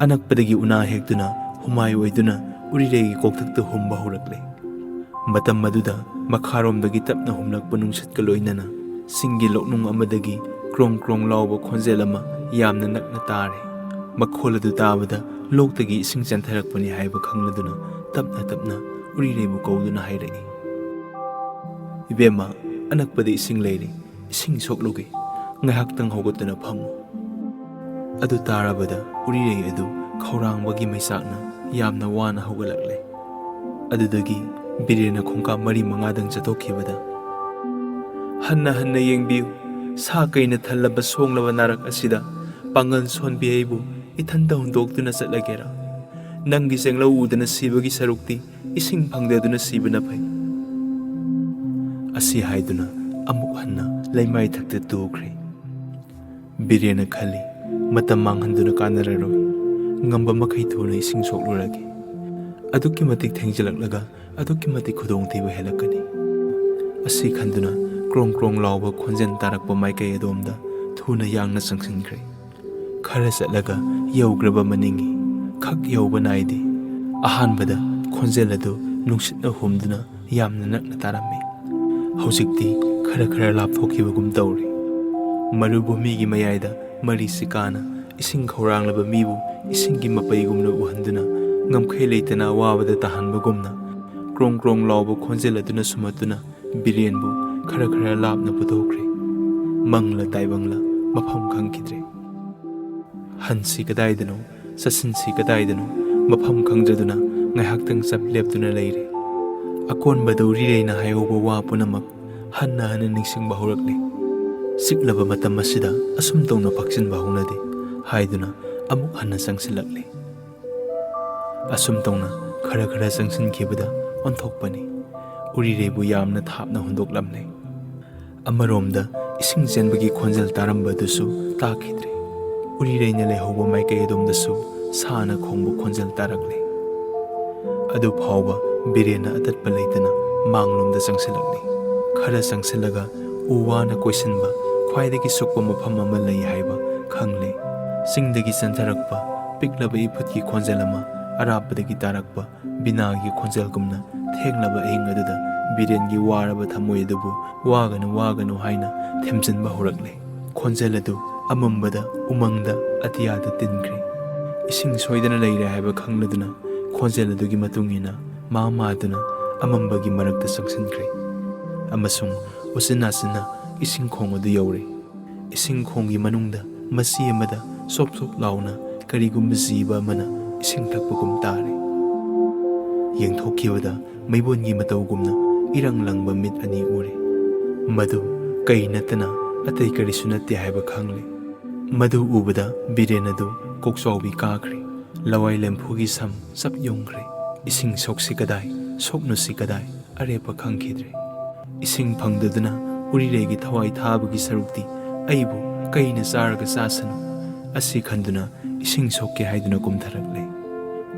ꯑꯅꯛꯄꯗꯒꯤ ꯎꯅꯥ ꯍꯦꯛꯇꯨꯅ ꯍꯨꯃꯥꯏ ꯑꯣꯏꯗꯨꯅ ꯎꯔꯤꯔꯩꯒꯤ ꯀꯣꯛꯊꯛꯇ ꯍꯨꯝꯕ ꯍꯧꯔꯛꯂꯦ꯫ ꯃꯇꯝ ꯑꯗꯨꯗ ꯃꯈꯥꯔꯣꯝꯗꯒꯤ ꯇꯞꯅ ꯍꯨꯝꯂꯛꯄ ꯅꯨꯡꯁꯤꯠꯀ ꯂꯣꯏꯅꯅ ꯆꯤꯡꯒꯤ ꯂꯧꯅꯨꯡ ꯑꯃꯗꯒꯤ ꯀ꯭ꯔꯣꯡ ꯀ꯭ꯔꯣꯡ ꯂꯥꯎꯕ ꯈꯣꯟꯖꯦꯜ ꯑꯃ ꯌꯥꯝꯅ ꯅꯛꯅ ꯇꯥꯔꯦ꯫ ꯃꯈꯣꯜ ꯑꯗꯨ ꯇꯥꯕꯗ ꯂꯣꯛꯇꯒꯤ ꯏꯁꯤꯡ ꯆꯦꯟꯊꯔꯛꯄꯅꯤ ꯍꯥꯏꯕ ꯈꯪꯂꯗꯨꯅ ꯇꯞꯅ ꯇꯞꯅ ꯎꯔꯤꯔꯩꯕꯨ ꯀꯧꯗꯨꯅ ꯍꯥꯏꯔꯛꯏ, "ꯏꯕꯦꯝꯃ, ꯑꯅꯛꯄꯗ ꯏꯁꯤꯡ ꯂꯩꯔꯦ꯫ ꯏꯁꯤꯡ ꯁꯣꯛꯂꯨꯒꯦ꯫ ꯉꯥꯏꯍꯥꯛꯇꯪ ꯍꯧꯒꯠꯇꯨꯅ ꯐꯝꯃꯨ꯫" ꯑꯗꯨ ꯇꯥꯔꯕꯗ ꯎꯔꯤꯔꯩ ꯑꯗꯨ ꯈꯧꯔꯥꯡꯕꯒꯤ ꯃꯩꯆꯥꯛꯅ ꯌꯥꯝꯅ ꯋꯥꯅ ꯍꯧꯒꯠꯂꯛꯂꯦ꯫ ꯑꯗꯨꯗꯒꯤ ꯕꯤꯔꯦꯟꯅ ꯈꯣꯡꯀꯥꯞ ꯃꯔꯤ ꯃꯉꯥꯗꯪ ꯆꯠꯊꯣꯛꯈꯤꯕꯗ ꯍꯟꯅ ꯍꯟꯅ ꯌꯦꯡꯕꯤꯌꯨ꯫ ꯁꯥ ꯀꯩꯅ ꯊꯜꯂꯕ ꯁꯣꯡꯂꯕ ꯅꯥꯔꯛ ꯑꯁꯤꯗ ꯄꯥꯡꯒꯜ ꯁꯣꯟꯕꯤ ꯑꯩꯕꯨ ꯏꯊꯟꯇ ꯍꯨꯟꯗꯣꯛꯇꯨꯅ ꯆꯠꯂꯒꯦꯔꯥ? ꯅꯪꯒꯤ ꯆꯦꯡꯂꯧ ꯎꯗꯅ ꯁꯤꯕꯒꯤ ꯁꯔꯨꯛꯇꯤ ꯏꯁꯤꯡ ꯐꯪꯗꯗꯨꯅ ꯁꯤꯕꯅ ꯐꯩ꯫ ꯑꯁꯤ ꯍꯥꯏꯗꯨꯅ ꯑꯃꯨꯛ ꯍꯟꯅ ꯂꯩꯃꯥꯏ ꯊꯛꯇ ꯇꯨꯈ꯭ꯔꯦ꯫ ꯕꯤꯔꯦꯟꯅ ꯈꯜꯂꯤ, "ꯃꯇꯝ ꯃꯥꯡꯍꯟꯗꯨꯅ ꯀꯥꯟꯅꯔꯔꯣꯏ꯫ ꯉꯝꯕ ꯃꯈꯩ ꯊꯨꯅ ꯏꯁꯤꯡ ꯁꯣꯛꯂꯨꯔꯒꯦ꯫ ꯑꯗꯨꯛꯀꯤ ꯃꯇꯤꯛ ꯊꯦꯡꯖꯤꯜꯂꯛꯂꯒ ꯑꯗꯨꯛꯀꯤ ꯃꯇꯤꯛ ꯈꯨꯗꯣꯡꯊꯤꯕ ꯍꯦꯜꯂꯛꯀꯅꯤ"꯫ ꯑꯁꯤ ꯈꯟꯗꯨꯅ ꯀ꯭ꯔꯣꯡ ꯀ꯭ꯔꯣꯡ ꯂꯥꯎꯕ ꯈꯣꯟꯖꯦꯜ ꯇꯥꯔꯛꯄ ꯃꯥꯏꯀꯩ ꯑꯗꯣꯝꯗ ꯊꯨꯅ ꯌꯥꯡꯅ ꯆꯪꯁꯤꯟꯈ꯭ꯔꯦ꯫ ꯈꯔ ꯆꯠꯂꯒ ꯌꯧꯈ꯭ꯔꯕ ꯃꯅꯤꯡꯉꯤ꯫ ꯈꯛ ꯌꯧꯕ ꯅꯥꯏꯗꯦ꯫ ꯑꯍꯥꯟꯕꯗ ꯈꯣꯟꯖꯦꯜ ꯑꯗꯨ ꯅꯨꯡꯁꯤꯠꯅ ꯍꯨꯝꯗꯨꯅ ꯌꯥꯝꯅ ꯅꯛꯅ ꯇꯥꯔꯝꯃꯤ꯫ ꯍꯧꯖꯤꯛꯇꯤ ꯈꯔ ꯈꯔ ꯂꯥꯞꯊꯣꯛꯈꯤꯕꯒꯨꯝ ꯇꯧꯔꯤ꯫ ꯃꯔꯨꯚꯨꯃꯤꯒꯤ ꯃꯌꯥꯏꯗ ꯃꯔꯤ ꯁꯤꯀꯥꯅ ꯏꯁꯤꯡ ꯈꯧꯔꯥꯡꯂꯕ ꯃꯤꯕꯨ ꯏꯁꯤꯡꯒꯤ ꯃꯄꯩꯒꯨꯝꯅ ꯎꯍꯟꯗꯨꯅ ꯉꯝꯈꯩ ꯂꯩꯇꯅ ꯑꯋꯥꯕꯗ ꯇꯥꯍꯟꯕꯒꯨꯝꯅ ꯀ꯭ꯔꯣꯡ ꯀ꯭ꯔꯣꯡ ꯂꯥꯎꯕ ꯈꯣꯟꯖꯦꯜ ꯑꯗꯨꯅ ꯁꯨꯝꯍꯠꯇꯨꯅ ꯕꯤꯔꯦꯟꯕꯨ ꯈꯔ ꯈꯔ ꯂꯥꯞꯅ ꯄꯨꯊꯣꯛꯈ꯭ꯔꯦ꯫ ꯃꯪꯂ ꯇꯥꯏꯕꯪꯂ ꯃꯐꯝ ꯈꯪꯈꯤꯗ꯭ꯔꯦ꯫ ꯍꯟꯁꯤ ꯀꯗꯥꯏꯗꯅꯣ, ꯆꯠꯁꯤꯟꯁꯤ ꯀꯗꯥꯏꯗꯅꯣ ꯃꯐꯝ ꯈꯪꯗ꯭ꯔꯗꯨꯅ ꯉꯥꯏꯍꯥꯛꯇꯪ ꯆꯞ ꯂꯦꯞꯇꯨꯅ ꯂꯩꯔꯦ꯫ ꯑꯀꯣꯟꯕꯗ ꯎꯔꯤꯔꯩꯅ ꯍꯥꯏꯍꯧꯕ ꯋꯥ ꯄꯨꯝꯅꯃꯛ ꯍꯟꯅ ꯍꯟꯅ ꯅꯤꯡꯁꯤꯡꯕ ꯍꯧꯔꯛꯂꯦ꯫ "ꯆꯤꯛꯂꯕ ꯃꯇꯝ ꯑꯁꯤꯗ ꯑꯁꯨꯝ ꯇꯧꯅ ꯐꯛꯆꯤꯟꯕ ꯍꯧꯅꯗꯦ" ꯍꯥꯏꯗꯨꯅ ꯑꯃꯨꯛ ꯍꯟꯅ ꯆꯪꯁꯤꯜꯂꯛꯂꯦ꯫ ꯑꯁꯨꯝ ꯇꯧꯅ ꯈꯔ ꯈꯔ ꯆꯪꯁꯤꯟꯈꯤꯕꯗ ꯑꯣꯟꯊꯣꯛꯄꯅꯤ꯫ ꯎꯔꯤꯔꯩꯕꯨ ꯌꯥꯝꯅ ꯊꯥꯞꯅ ꯍꯨꯟꯗꯣꯛꯂꯝꯂꯦ꯫ ꯑꯃꯔꯣꯝꯗ ꯏꯁꯤꯡ ꯆꯦꯟꯕꯒꯤ ꯈꯣꯟꯖꯦꯜ ꯇꯥꯔꯝꯕꯗꯨꯁꯨ ꯇꯥꯈꯤꯗ꯭ꯔꯦ꯫ ꯎꯔꯤꯔꯩꯅ ꯂꯩꯍꯧꯕ ꯃꯥꯏꯀꯩ ꯑꯗꯣꯝꯗꯁꯨ ꯁꯥꯅ ꯈꯣꯡꯕ ꯈꯣꯟꯖꯦꯜ ꯇꯥꯔꯛꯂꯦ꯫ ꯑꯗꯨ ꯐꯥꯎꯕ ꯕꯤꯔꯦꯟꯅ ꯑꯇꯠꯄ ꯂꯩꯇꯅ ꯃꯥꯡꯂꯣꯝꯗ ꯆꯪꯁꯤꯜꯂꯛꯂꯦ꯫ ꯈꯔ ꯆꯪꯁꯤꯜꯂꯒ ꯎ ꯋꯥꯅ ꯀꯣꯏꯁꯤꯟꯕ ꯈ꯭ꯋꯥꯏꯗꯒꯤ ꯁꯨꯛꯄ ꯃꯐꯝ ꯑꯃ ꯂꯩ ꯍꯥꯏꯕ ꯈꯪꯂꯦ꯫ ꯆꯤꯡꯗꯒꯤ ꯆꯦꯟꯊꯔꯛꯄ ꯄꯤꯛꯂꯕ ꯏꯐꯨꯠꯀꯤ ꯈꯣꯟꯖꯦꯜ ꯑꯃ ꯑꯔꯥꯞꯄꯗꯒꯤ ꯇꯥꯔꯛꯄ ꯕꯤꯅꯥꯒꯤ ꯈꯣꯟꯖꯦꯜꯒꯨꯝꯅ ꯊꯦꯡꯂꯕ ꯑꯍꯤꯡ ꯑꯗꯨꯗ ꯕꯤꯔꯦꯟꯒꯤ ꯋꯥꯔꯕ ꯊꯃꯣꯏ ꯑꯗꯨꯕꯨ "ꯋꯥꯒꯅꯨ, ꯋꯥꯒꯅꯨ" ꯍꯥꯏꯅ ꯊꯦꯝꯖꯤꯟꯕ ꯍꯧꯔꯛꯂꯦ꯫ ꯈꯣꯟꯖꯦꯜ ꯑꯗꯨ ꯑꯃꯝꯕꯗ, ꯎꯃꯪꯗ, ꯑꯇꯤꯌꯥꯗ ꯇꯤꯟꯈ꯭ꯔꯦ꯫ ꯏꯁꯤꯡ ꯁꯣꯏꯗꯅ ꯂꯩꯔꯦ ꯍꯥꯏꯕ ꯈꯪꯂꯗꯨꯅ ꯈꯣꯟꯖꯦꯜ ꯑꯗꯨꯒꯤ ꯃꯇꯨꯡ ꯏꯟꯅ ꯃꯥ ꯃꯥꯗꯨꯅ ꯑꯃꯝꯕꯒꯤ ꯃꯔꯛꯇ ꯆꯪꯁꯤꯟꯈ꯭ꯔꯦ ꯑꯃꯁꯨꯡ ꯎꯆꯤꯟ ꯅꯥꯆꯤꯟꯅ ꯏꯁꯤꯡ ꯈꯣꯡ ꯑꯗꯨ ꯌꯧꯔꯦ꯫ ꯏꯁꯤꯡ ꯈꯣꯡꯒꯤ ꯃꯅꯨꯡꯗ ꯃꯆꯤ ꯑꯃꯗ ꯁꯣꯞ ꯁꯣꯞ ꯂꯥꯎꯅ ꯀꯔꯤꯒꯨꯝꯕ ꯖꯤꯕ ꯑꯃꯅ ꯏꯁꯤꯡ ꯊꯛꯄꯒꯨꯝ ꯇꯥꯔꯦ꯫ ꯌꯦꯡꯊꯣꯛꯈꯤꯕꯗ ꯃꯩꯕꯨꯟꯒꯤ ꯃꯇꯧꯒꯨꯝꯅ ꯏꯔꯪ ꯂꯪꯕ ꯃꯤꯠ ꯑꯅꯤ ꯎꯔꯦ꯫ ꯃꯗꯨ ꯀꯩ ꯅꯠꯇꯅ ꯑꯇꯩ ꯀꯔꯤꯁꯨ ꯅꯠꯇꯦ ꯍꯥꯏꯕ ꯈꯪꯂꯦ꯫ ꯃꯗꯨ ꯎꯕꯗ ꯕꯤꯔꯦꯟ ꯑꯗꯨ ꯀꯣꯛꯆꯥꯎꯕꯤ ꯀꯥꯈ꯭ꯔꯦ꯫ ꯂꯋꯥꯏ ꯂꯦꯝꯐꯨꯒꯤ ꯁꯝ ꯆꯞ ꯌꯨꯡꯈ꯭ꯔꯦ꯫ "ꯏꯁꯤꯡ ꯁꯣꯛꯁꯤ ꯀꯗꯥꯏ, ꯁꯣꯛꯅꯨꯁꯤ ꯀꯗꯥꯏ?" ꯑꯔꯦꯞꯄ ꯈꯪꯈꯤꯗ꯭ꯔꯦ꯫ ꯏꯁꯤꯡ ꯐꯪꯗꯗꯨꯅ ꯎꯔꯤꯔꯩꯒꯤ ꯊꯋꯥꯏ ꯊꯥꯕꯒꯤ ꯁꯔꯨꯛꯇꯤ ꯑꯩꯕꯨ ꯀꯩꯅ ꯆꯥꯔꯒ ꯆꯥꯁꯅꯨ꯫ ꯑꯁꯤ ꯈꯟꯗꯨꯅ ꯏꯁꯤꯡ ꯁꯣꯛꯀꯦ ꯍꯥꯏꯗꯨꯅ ꯀꯨꯝꯊꯔꯛꯂꯦ꯫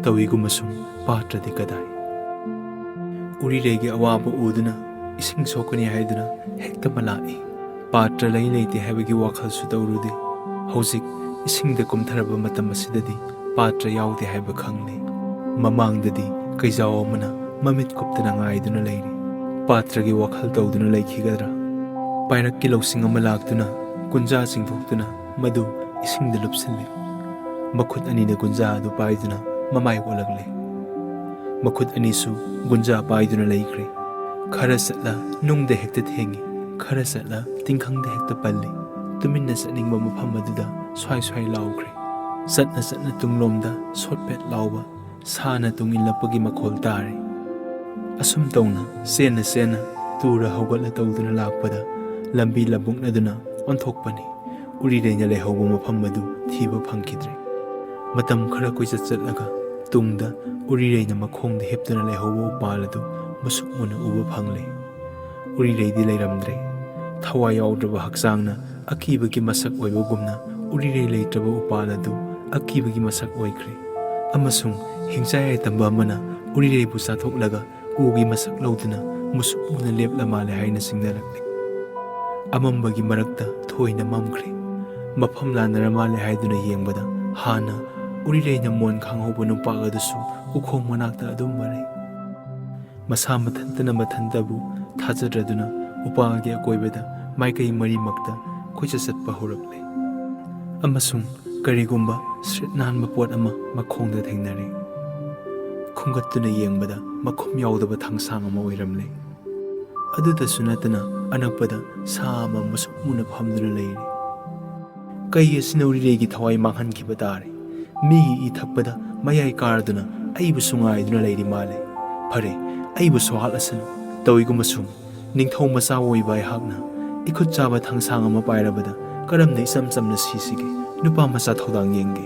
ꯇꯧꯏꯒꯨꯝꯕꯁꯨꯡ ꯄꯥꯇ꯭ꯔꯗꯤ ꯀꯗꯥꯏ? ꯎꯔꯤꯔꯩꯒꯤ ꯑꯋꯥꯕ ꯎꯗꯨꯅ ꯏꯁꯤꯡ ꯁꯣꯛꯀꯅꯤ ꯍꯥꯏꯗꯨꯅ ꯍꯦꯛꯇ ꯃꯂꯥꯛꯏ꯫ ꯄꯥꯇ꯭ꯔ ꯂꯩ ꯂꯩꯇꯦ ꯍꯥꯏꯕꯒꯤ ꯋꯥꯈꯜꯁꯨ ꯇꯧꯔꯨꯗꯦ꯫ ꯍꯧꯖꯤꯛ ꯏꯁꯤꯡꯗ ꯀꯨꯝꯊꯔꯕ ꯃꯇꯝ ꯑꯁꯤꯗꯗꯤ ꯄꯥꯇ꯭ꯔ ꯌꯥꯎꯗꯦ ꯍꯥꯏꯕ ꯈꯪꯂꯦ꯫ ꯃꯃꯥꯡꯗꯗꯤ ꯀꯩꯖꯥꯎ ꯑꯃꯅ ꯃꯃꯤꯠ ꯀꯨꯞꯇꯅ ꯉꯥꯏꯗꯨꯅ ꯂꯩꯔꯤ꯫ ꯄꯥꯇ꯭ꯔꯒꯤ ꯋꯥꯈꯜ ꯇꯧꯗꯨꯅ ꯂꯩꯈꯤꯒꯗ꯭ꯔꯥ? ꯄꯥꯏꯔꯛꯀꯤ ꯂꯧꯁꯤꯡ ꯑꯃ ꯂꯥꯛꯇꯨꯅ ꯒꯨꯟꯖꯥ ꯆꯤꯡꯊꯣꯛꯇꯨꯅ ꯃꯗꯨ ꯏꯁꯤꯡꯗ ꯂꯨꯞꯁꯤꯜꯂꯦ꯫ ꯃꯈꯨꯠ ꯑꯅꯤꯅ ꯒꯨꯟꯖꯥ ꯑꯗꯨ ꯄꯥꯏꯗꯨꯅ ꯃꯃꯥꯏ ꯑꯣꯜꯂꯛꯂꯦ꯫ ꯃꯈꯨꯠ ꯑꯅꯤꯁꯨ ꯒꯨꯟꯖꯥ ꯄꯥꯏꯗꯨꯅ ꯂꯩꯈ꯭ꯔꯦ꯫ ꯈꯔ ꯆꯠꯂ ꯅꯨꯡꯗ ꯍꯦꯛꯇ ꯊꯦꯡꯉꯤ, ꯈꯔ ꯆꯠꯂ ꯇꯤꯡꯈꯪꯗ ꯍꯦꯛꯇ ꯄꯜꯂꯤ꯫ ꯇꯨꯃꯤꯟꯅ ꯆꯠꯅꯤꯡꯕ ꯃꯐꯝ ꯑꯗꯨꯗ ꯁ꯭ꯋꯥꯏ ꯁ꯭ꯋꯥꯏ ꯂꯥꯎꯈ꯭ꯔꯦ꯫ ꯆꯠꯅ ꯆꯠꯅ ꯇꯨꯡꯂꯣꯝꯗ ꯁꯣꯠ ꯄꯦꯠ ꯂꯥꯎꯕ ꯁꯥꯅ ꯇꯨꯡ ꯏꯜꯂꯛꯄꯒꯤ ꯃꯈꯣꯜ ꯇꯥꯔꯦ꯫ ꯑꯁꯨꯝ ꯇꯧꯅ ꯆꯦꯟꯅ ꯆꯦꯟꯅ ꯇꯨꯔ ꯍꯧꯒꯠꯂ ꯇꯧꯗꯨꯅ ꯂꯥꯛꯄꯗ ꯂꯝꯕꯤ ꯂꯕꯨꯛꯅꯗꯨꯅ ꯑꯣꯟꯊꯣꯛꯄꯅꯤ꯫ ꯎꯔꯤꯔꯩꯅ ꯂꯩꯍꯧꯕ ꯃꯐꯝ ꯑꯗꯨ ꯊꯤꯕ ꯐꯪꯈꯤꯗ꯭ꯔꯦ꯫ ꯃꯇꯝ ꯈꯔ ꯀꯣꯏꯆꯠ ꯆꯠꯂꯒ ꯇꯨꯡꯗ ꯎꯔꯤꯔꯩꯅ ꯃꯈꯣꯡꯗ ꯍꯤꯞꯇꯨꯅ ꯂꯩꯍꯧꯕ ꯎꯄꯥꯜ ꯑꯗꯨ ꯃꯨꯁꯨꯛ ꯃꯨꯅ ꯎꯕ ꯐꯪꯂꯦ꯫ ꯎꯔꯤꯔꯩꯗꯤ ꯂꯩꯔꯝꯗ꯭ꯔꯦ꯫ ꯊꯋꯥꯏ ꯌꯥꯎꯗ꯭ꯔꯕ ꯍꯛꯆꯥꯡꯅ ꯑꯀꯤꯕꯒꯤ ꯃꯁꯛ ꯑꯣꯏꯕꯒꯨꯝꯅ ꯎꯔꯤꯔꯩ ꯂꯩꯇ꯭ꯔꯕ ꯎꯄꯥꯜ ꯑꯗꯨ ꯑꯀꯤꯕꯒꯤ ꯃꯁꯛ ꯑꯣꯏꯈ꯭ꯔꯦ꯫ ꯑꯃꯁꯨꯡ ꯍꯤꯡꯆꯥꯏ ꯌꯥꯏꯇꯝꯕ ꯑꯃꯅ ꯎꯔꯤꯔꯩꯕꯨ ꯆꯥꯊꯣꯛꯂꯒ ꯎꯒꯤ ꯃꯁꯛ ꯂꯧꯗꯨꯅ ꯃꯨꯁꯨꯛ ꯃꯨꯅ ꯂꯦꯞꯂ ꯃꯥꯜꯂꯦ ꯍꯥꯏꯅ ꯆꯤꯡꯅꯔꯛꯂꯦ꯫ ꯑꯃꯝꯕꯒꯤ ꯃꯔꯛꯇ ꯊꯣꯏꯅ ꯃꯝꯈ꯭ꯔꯦ꯫ ꯃꯐꯝ ꯂꯥꯟꯅꯔ ꯃꯥꯜꯂꯦ ꯍꯥꯏꯗꯨꯅ ꯌꯦꯡꯕꯗ ꯍꯥꯟꯅ ꯎꯔꯤꯔꯩꯅ ꯃꯣꯟ ꯈꯥꯡꯍꯧꯕ ꯅꯨꯄꯥ ꯑꯗꯨꯁꯨ ꯎꯈꯣꯡ ꯃꯅꯥꯛꯇ ꯑꯗꯨꯝ ꯃꯔꯩ꯫ ꯃꯁꯥ ꯃꯊꯟꯇꯅ ꯃꯊꯟꯇꯕꯨ ꯊꯥꯖꯗ꯭ꯔꯗꯨꯅ ꯎꯄꯥꯜꯒꯤ ꯑꯀꯣꯏꯕꯗ ꯃꯥꯏꯀꯩ ꯃꯔꯤꯃꯛꯇ ꯀꯣꯏꯆꯠ ꯆꯠꯄ ꯍꯧꯔꯛꯂꯦ꯫ ꯑꯃꯁꯨꯡ ꯀꯔꯤꯒꯨꯝꯕ ꯁ꯭ꯔꯤꯠ ꯅꯥꯟꯕ ꯄꯣꯠ ꯑꯃ ꯃꯈꯣꯡꯗ ꯊꯦꯡꯅꯔꯦ꯫ ꯈꯨꯝꯒꯠꯇꯨꯅ ꯌꯦꯡꯕꯗ ꯃꯈꯨꯝ ꯌꯥꯎꯗꯕ ꯊꯥꯡꯁꯥꯡ ꯑꯃ ꯑꯣꯏꯔꯝꯂꯦ꯫ ꯑꯗꯨꯗꯁꯨ ꯅꯠꯇꯅ ꯑꯅꯛꯄꯗ ꯁꯥ ꯑꯃ ꯃꯨꯁꯨꯛ ꯃꯨꯅ ꯐꯝꯗꯨꯅ ꯂꯩꯔꯤ꯫ ꯀꯩ ꯑꯁꯤꯅ ꯎꯔꯤꯔꯩꯒꯤ ꯊꯋꯥꯏ ꯃꯥꯡꯍꯟꯈꯤꯕ ꯇꯥꯔꯦ꯫ ꯃꯤꯒꯤ ꯏ ꯊꯛꯄꯗ ꯃꯌꯥꯏ ꯀꯥꯔꯗꯨꯅ ꯑꯩꯕꯨꯁꯨ ꯉꯥꯏꯗꯨꯅ ꯂꯩꯔꯤ ꯃꯥꯜꯂꯦ꯫ ꯐꯔꯦ, ꯑꯩꯕꯨꯁꯨ ꯍꯥꯠꯂꯁꯅꯨ꯫ ꯇꯧꯏꯒꯨꯝꯕꯁꯨꯡ ꯅꯤꯡꯊꯧ ꯃꯆꯥ ꯑꯣꯏꯕ ꯑꯩꯍꯥꯛꯅ ꯏꯈꯨꯠ ꯆꯥꯕ ꯊꯥꯡꯁꯥꯡ ꯑꯃ ꯄꯥꯏꯔꯕꯗ ꯀꯔꯝꯅ ꯏꯆꯝ ꯆꯝꯅ ꯁꯤꯁꯤꯒꯦ? ꯅꯨꯄꯥ ꯃꯆꯥ ꯊꯧꯗꯥꯡ ꯌꯦꯡꯒꯦ꯫